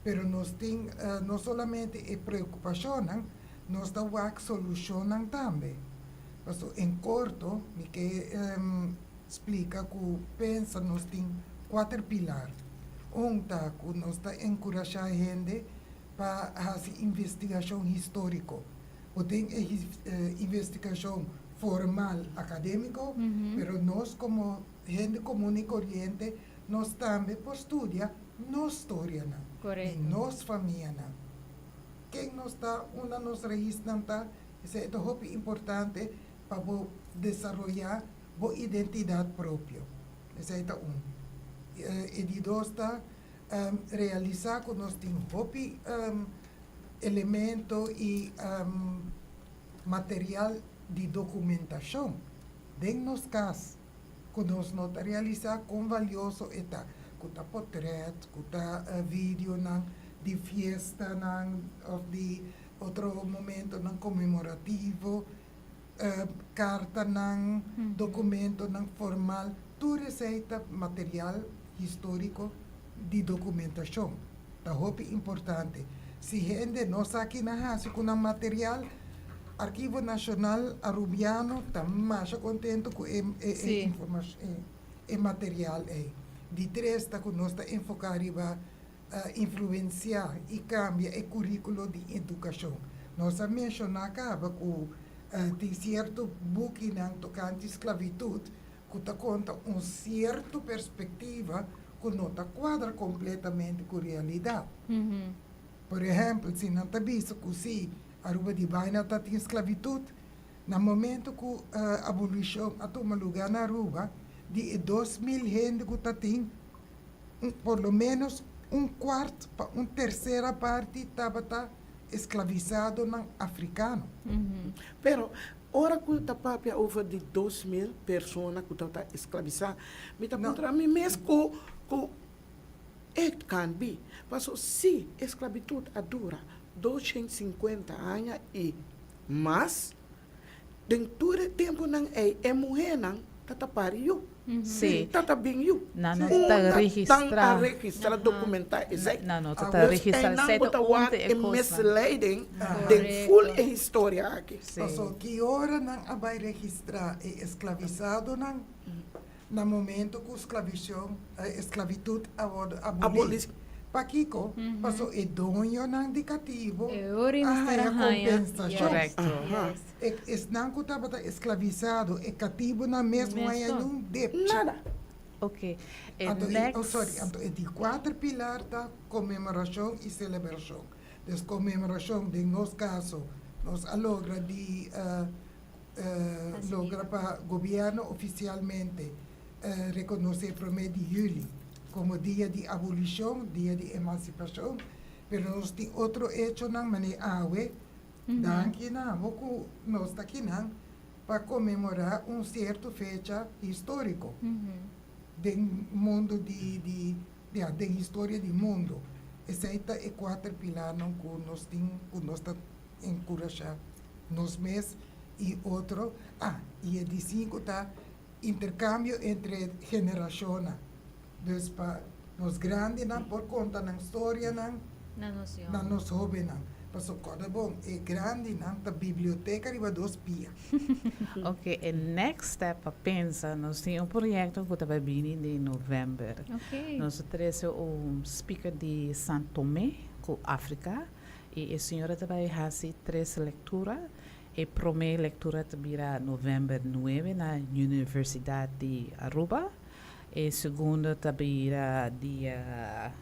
Pero nos tin no solamente e preokupashonnan, nos ta wak solushonnan tambe. Paso en korto mi ke splika ku pensa nos tin kuater pilar. Un ta ku nos ta enkurashá hende pa hasi investigashon históriko. Bo tin e investigashon formal akadémiko, pero nos komo hende komun i koriente nos tambe por studia nos storianan di nos famianan. Ken nos ta, unda nos raisnan ta, esei ta hopi importante pa bo desaroyá bo identidat propio. Esei ta un. E di dos ta realisá ku nos tin hopi elemento i material di dokumentashon den nos kas ku nos no ta realisá kon valioso e ta, ku ta potrèt, ku ta videonan di fiestanan òf di otro momentonan konmemorativo, kartanan, dokumentonan formal, tur esei ta material históriko di dokumentashon. Ta hopi importante. Si hende no sa ki nan hasi ku nan material, Archivo Nacional Arubiano ta masha contento ku e e informacion e material ei. Di tres ta ku nos ta enfoká riba influensiá i kambia e kuríkulo di edukashon. Nos a menshoná kaba ku tin sierto bukinan tokante sklavitut ku ta konta un sierto perspektiva ku no ta kuadra kompletamente ku realidat. Por ehèmpel, si nan ta bisa ku si Aruba di baina ta tin sklavitut, na momento ku abolishon a tuma lugá na Aruba, di e 2000 hende ku ta tin, por lo ménos un kuart pa un tersera parti tabata esklavisadonan afrikano. Pero, ora ku ta papia over di 2000 persona ku tabata esklabisá, mi ta puntra mi mes ku ku it can be. Paso si esklabitut a dura 250 aña i mas, den tur e tempunan ei e muhénan ta ta pari yu. Ta ta bin yu. Nan no ta registrá. Nan a registrá, dokumentá esei. Nan no ta registrá. Einan bo ta wak e misleiding den ful e historia aki. Paso ki ora nan a bai registrá e esklavisadonan? Na momento ku sklabishon, esklabitut a wòrdu abolí. Pakiko? Paso e doñonan di katibu a haña kompensashon. E esnan ku tabata esklavisado, e katibunan mes no haña niun depchi. Nada. Oké. E Anto e, next. oh sorry, anto e di kuater pilar ta konmemorashon i selebrashon. Dus konmemorashon den nos kaso nos a logra di logra pa gobièrnu ofisialmente rekonosé promé di yüli komo dia di abolishon, dia di emansipashon, pero nos tin otro echonan manera awe, danki na amo ku nos ta kinan pa konmemorá un sierto fecha históriko den mundu di di ya den historia di mundu. Esei ta e kuater pilarnan ku nos tin ku nos ta enkurashá nos mes i otro. Ah, i e di sinku ta interkambio entre generashonnan. Dus pa nos grandinan por konta nan storianan na nos hóbennan. Pasobra kòrda bon, e grandinan ta biblioteka riba dos pia. Ok, e next step pa pensa, nos tin un proyekto ku ta bai bini den novèmber. Nos ta trese un speaker di San Tomé ku Afrika. I e señora ta bai hasi tres lektura. E promé lektura ta bira novèmber nuebe na Universidat di Aruba. E segundo ta bira dia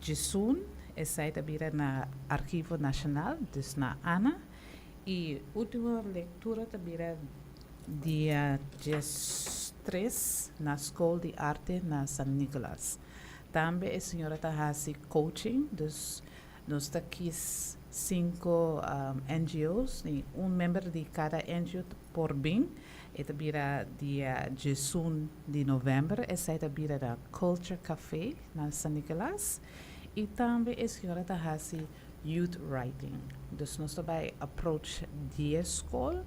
11, esey ta bira na Archivo Nacional, dus na ANA. E ultimo lectura ta bira dia 3 na Scol di Arte na San Nicolas. Tambe e señora ta haci coaching, dus nos ta kies cinco NGOs, y un member di cada NGO por bin. E ta bira dia 11 di november, esey ta bira na Culture Café na San Nicolas. Y tambe e señora ta haci youth writing. Dus nos ta bay approach 10 scol,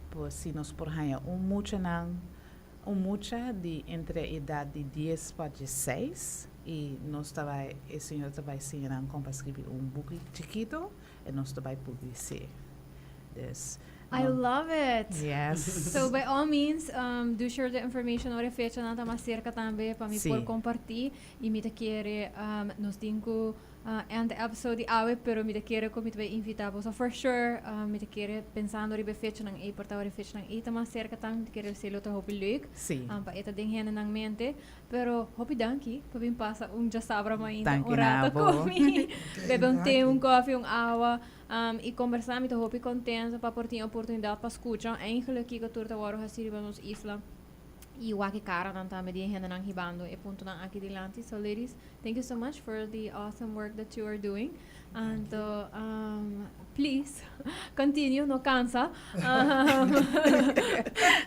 pues si nos por haya un mucha nan, un mucha di entre edad di 10 pa 16 y nos ta bay, e señora ta bay siña con pa skirbi un boek chikito y nos ta bay publica. Dus, I love it. Yes. So by all means, do share the information ora fecha nan ta mas cerca tambe pa mi por comparti y mi ta kere nos tin cu end the episode di awe, pero mi ta kere cu mi ta invita so for sure mi ta kere pensando riba fecha nan e por ta ora fecha nan e ta mas cerca tambe, mi ta kere esey lo ta hopi leuk pa e ta den hende nan mente, pero hopi danki pa bin pasa un diasabra mainta Danki un rato na bo. cu mi, bebe un te, Danki. un koffie, un awa y conversa. Mi ta hopi contento pa por tin oportunidad pa scucha eigenlijk kico tur ta wordo haci riba nos isla y wak e cara nan tambe di hende nan hibando e punto nan aki dilanti. So ladies, thank you so much for the awesome work that you are doing. And please continue, no cansa.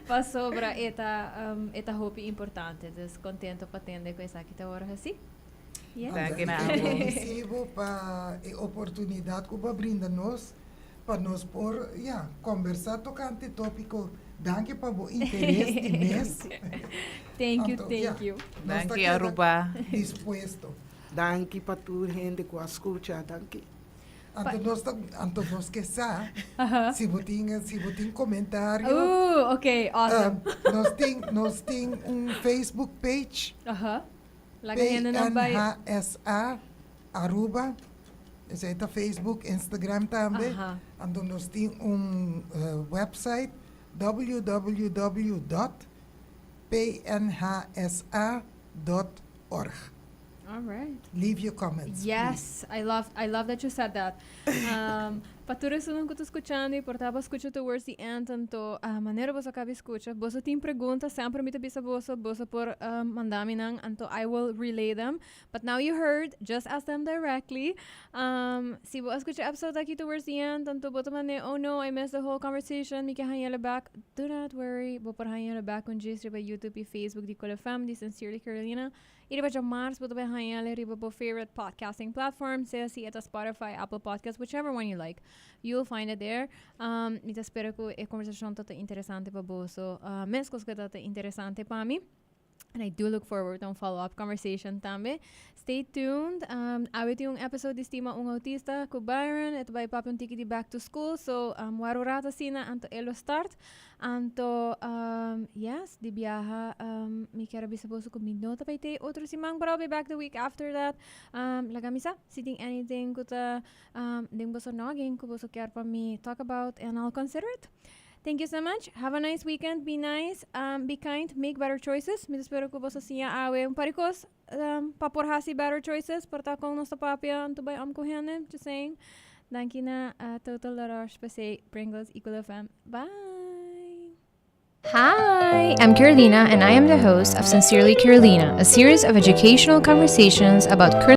Pasobra e ta hopi importante. Dus contento pa tende cu esaki ta wordo haci. Yeah. Danki na Anto, abo. Gradicido pa e oportunidad cu bo a brinda nos pa nos por, ja, conversa tocante topico. Danki pa bo interes di mes. Thank you, Anto, thank ja, you. nos ta Danki, keda Aruba. dispuesto. Danki pa tur hende cu a scucha, danki. Anto nos ke sa, si bo tin comentario, Ooh, okay, awesome. Nos tin un Facebook page, Laga hende nan bay. PNHSA Aruba. Esey ta Facebook, Instagram tambe. Anto nos tin un website, www.pnhsa.org. All right. Leave your comments. Yes, I love that you said that. Pa tur esnan cu ta scuchando y por ta scucha towards the end, anto manera bo a caba scucha, bo tin pregunta, semper mi ta bisa boso, boso por manda mi nan, anto I will relay them. But now you heard, just ask them directly. Si bo a scucha episode aki towards the end, anto bo ta mane, "Oh no, I missed the whole conversation, mi ke hañ'e back." Do not worry, bo por hañ'e back un djis riba YouTube y Facebook di Cool FM, di Sincerely Carolina. Y riba diamars bo tambe hañ'e riba bo favorite podcasting platform, sea si ta Spotify, Apple Podcasts, whichever one you like. You'll find it there. Mi ta spera cu e conversacion ta interesante pa boso, mescos cu ta interesante pa mi. And I do look forward to a follow-up conversation tambe. Stay tuned. Awe tin un episode di Stima un Autista cu Byron. E ta bay papia un tiki di back to school. So, wak un rato asina, anto e lo start. Anto, yes, di biaha, mi kier bisa boso cu mi no ta bay te otro siman, but I'll be back the week after that. Laga mi sa, si tin anything cu ta den boso noggin cu boso kier pa mi talk about and I'll consider it. Thank you so much. Have a nice weekend. Be nice. Be kind. Make better choices. Mi ta spera cu boso a siña awe un par di cos pa por hasi better choices. Por ta con nos ta papia anto bay om cu hende. Just saying. Danki na Total La Roche Posay, Pringles, Equal FM. Bye. Hi, I'm Carolina, and I am the host of Sincerely Carolina, a series of educational conversations about current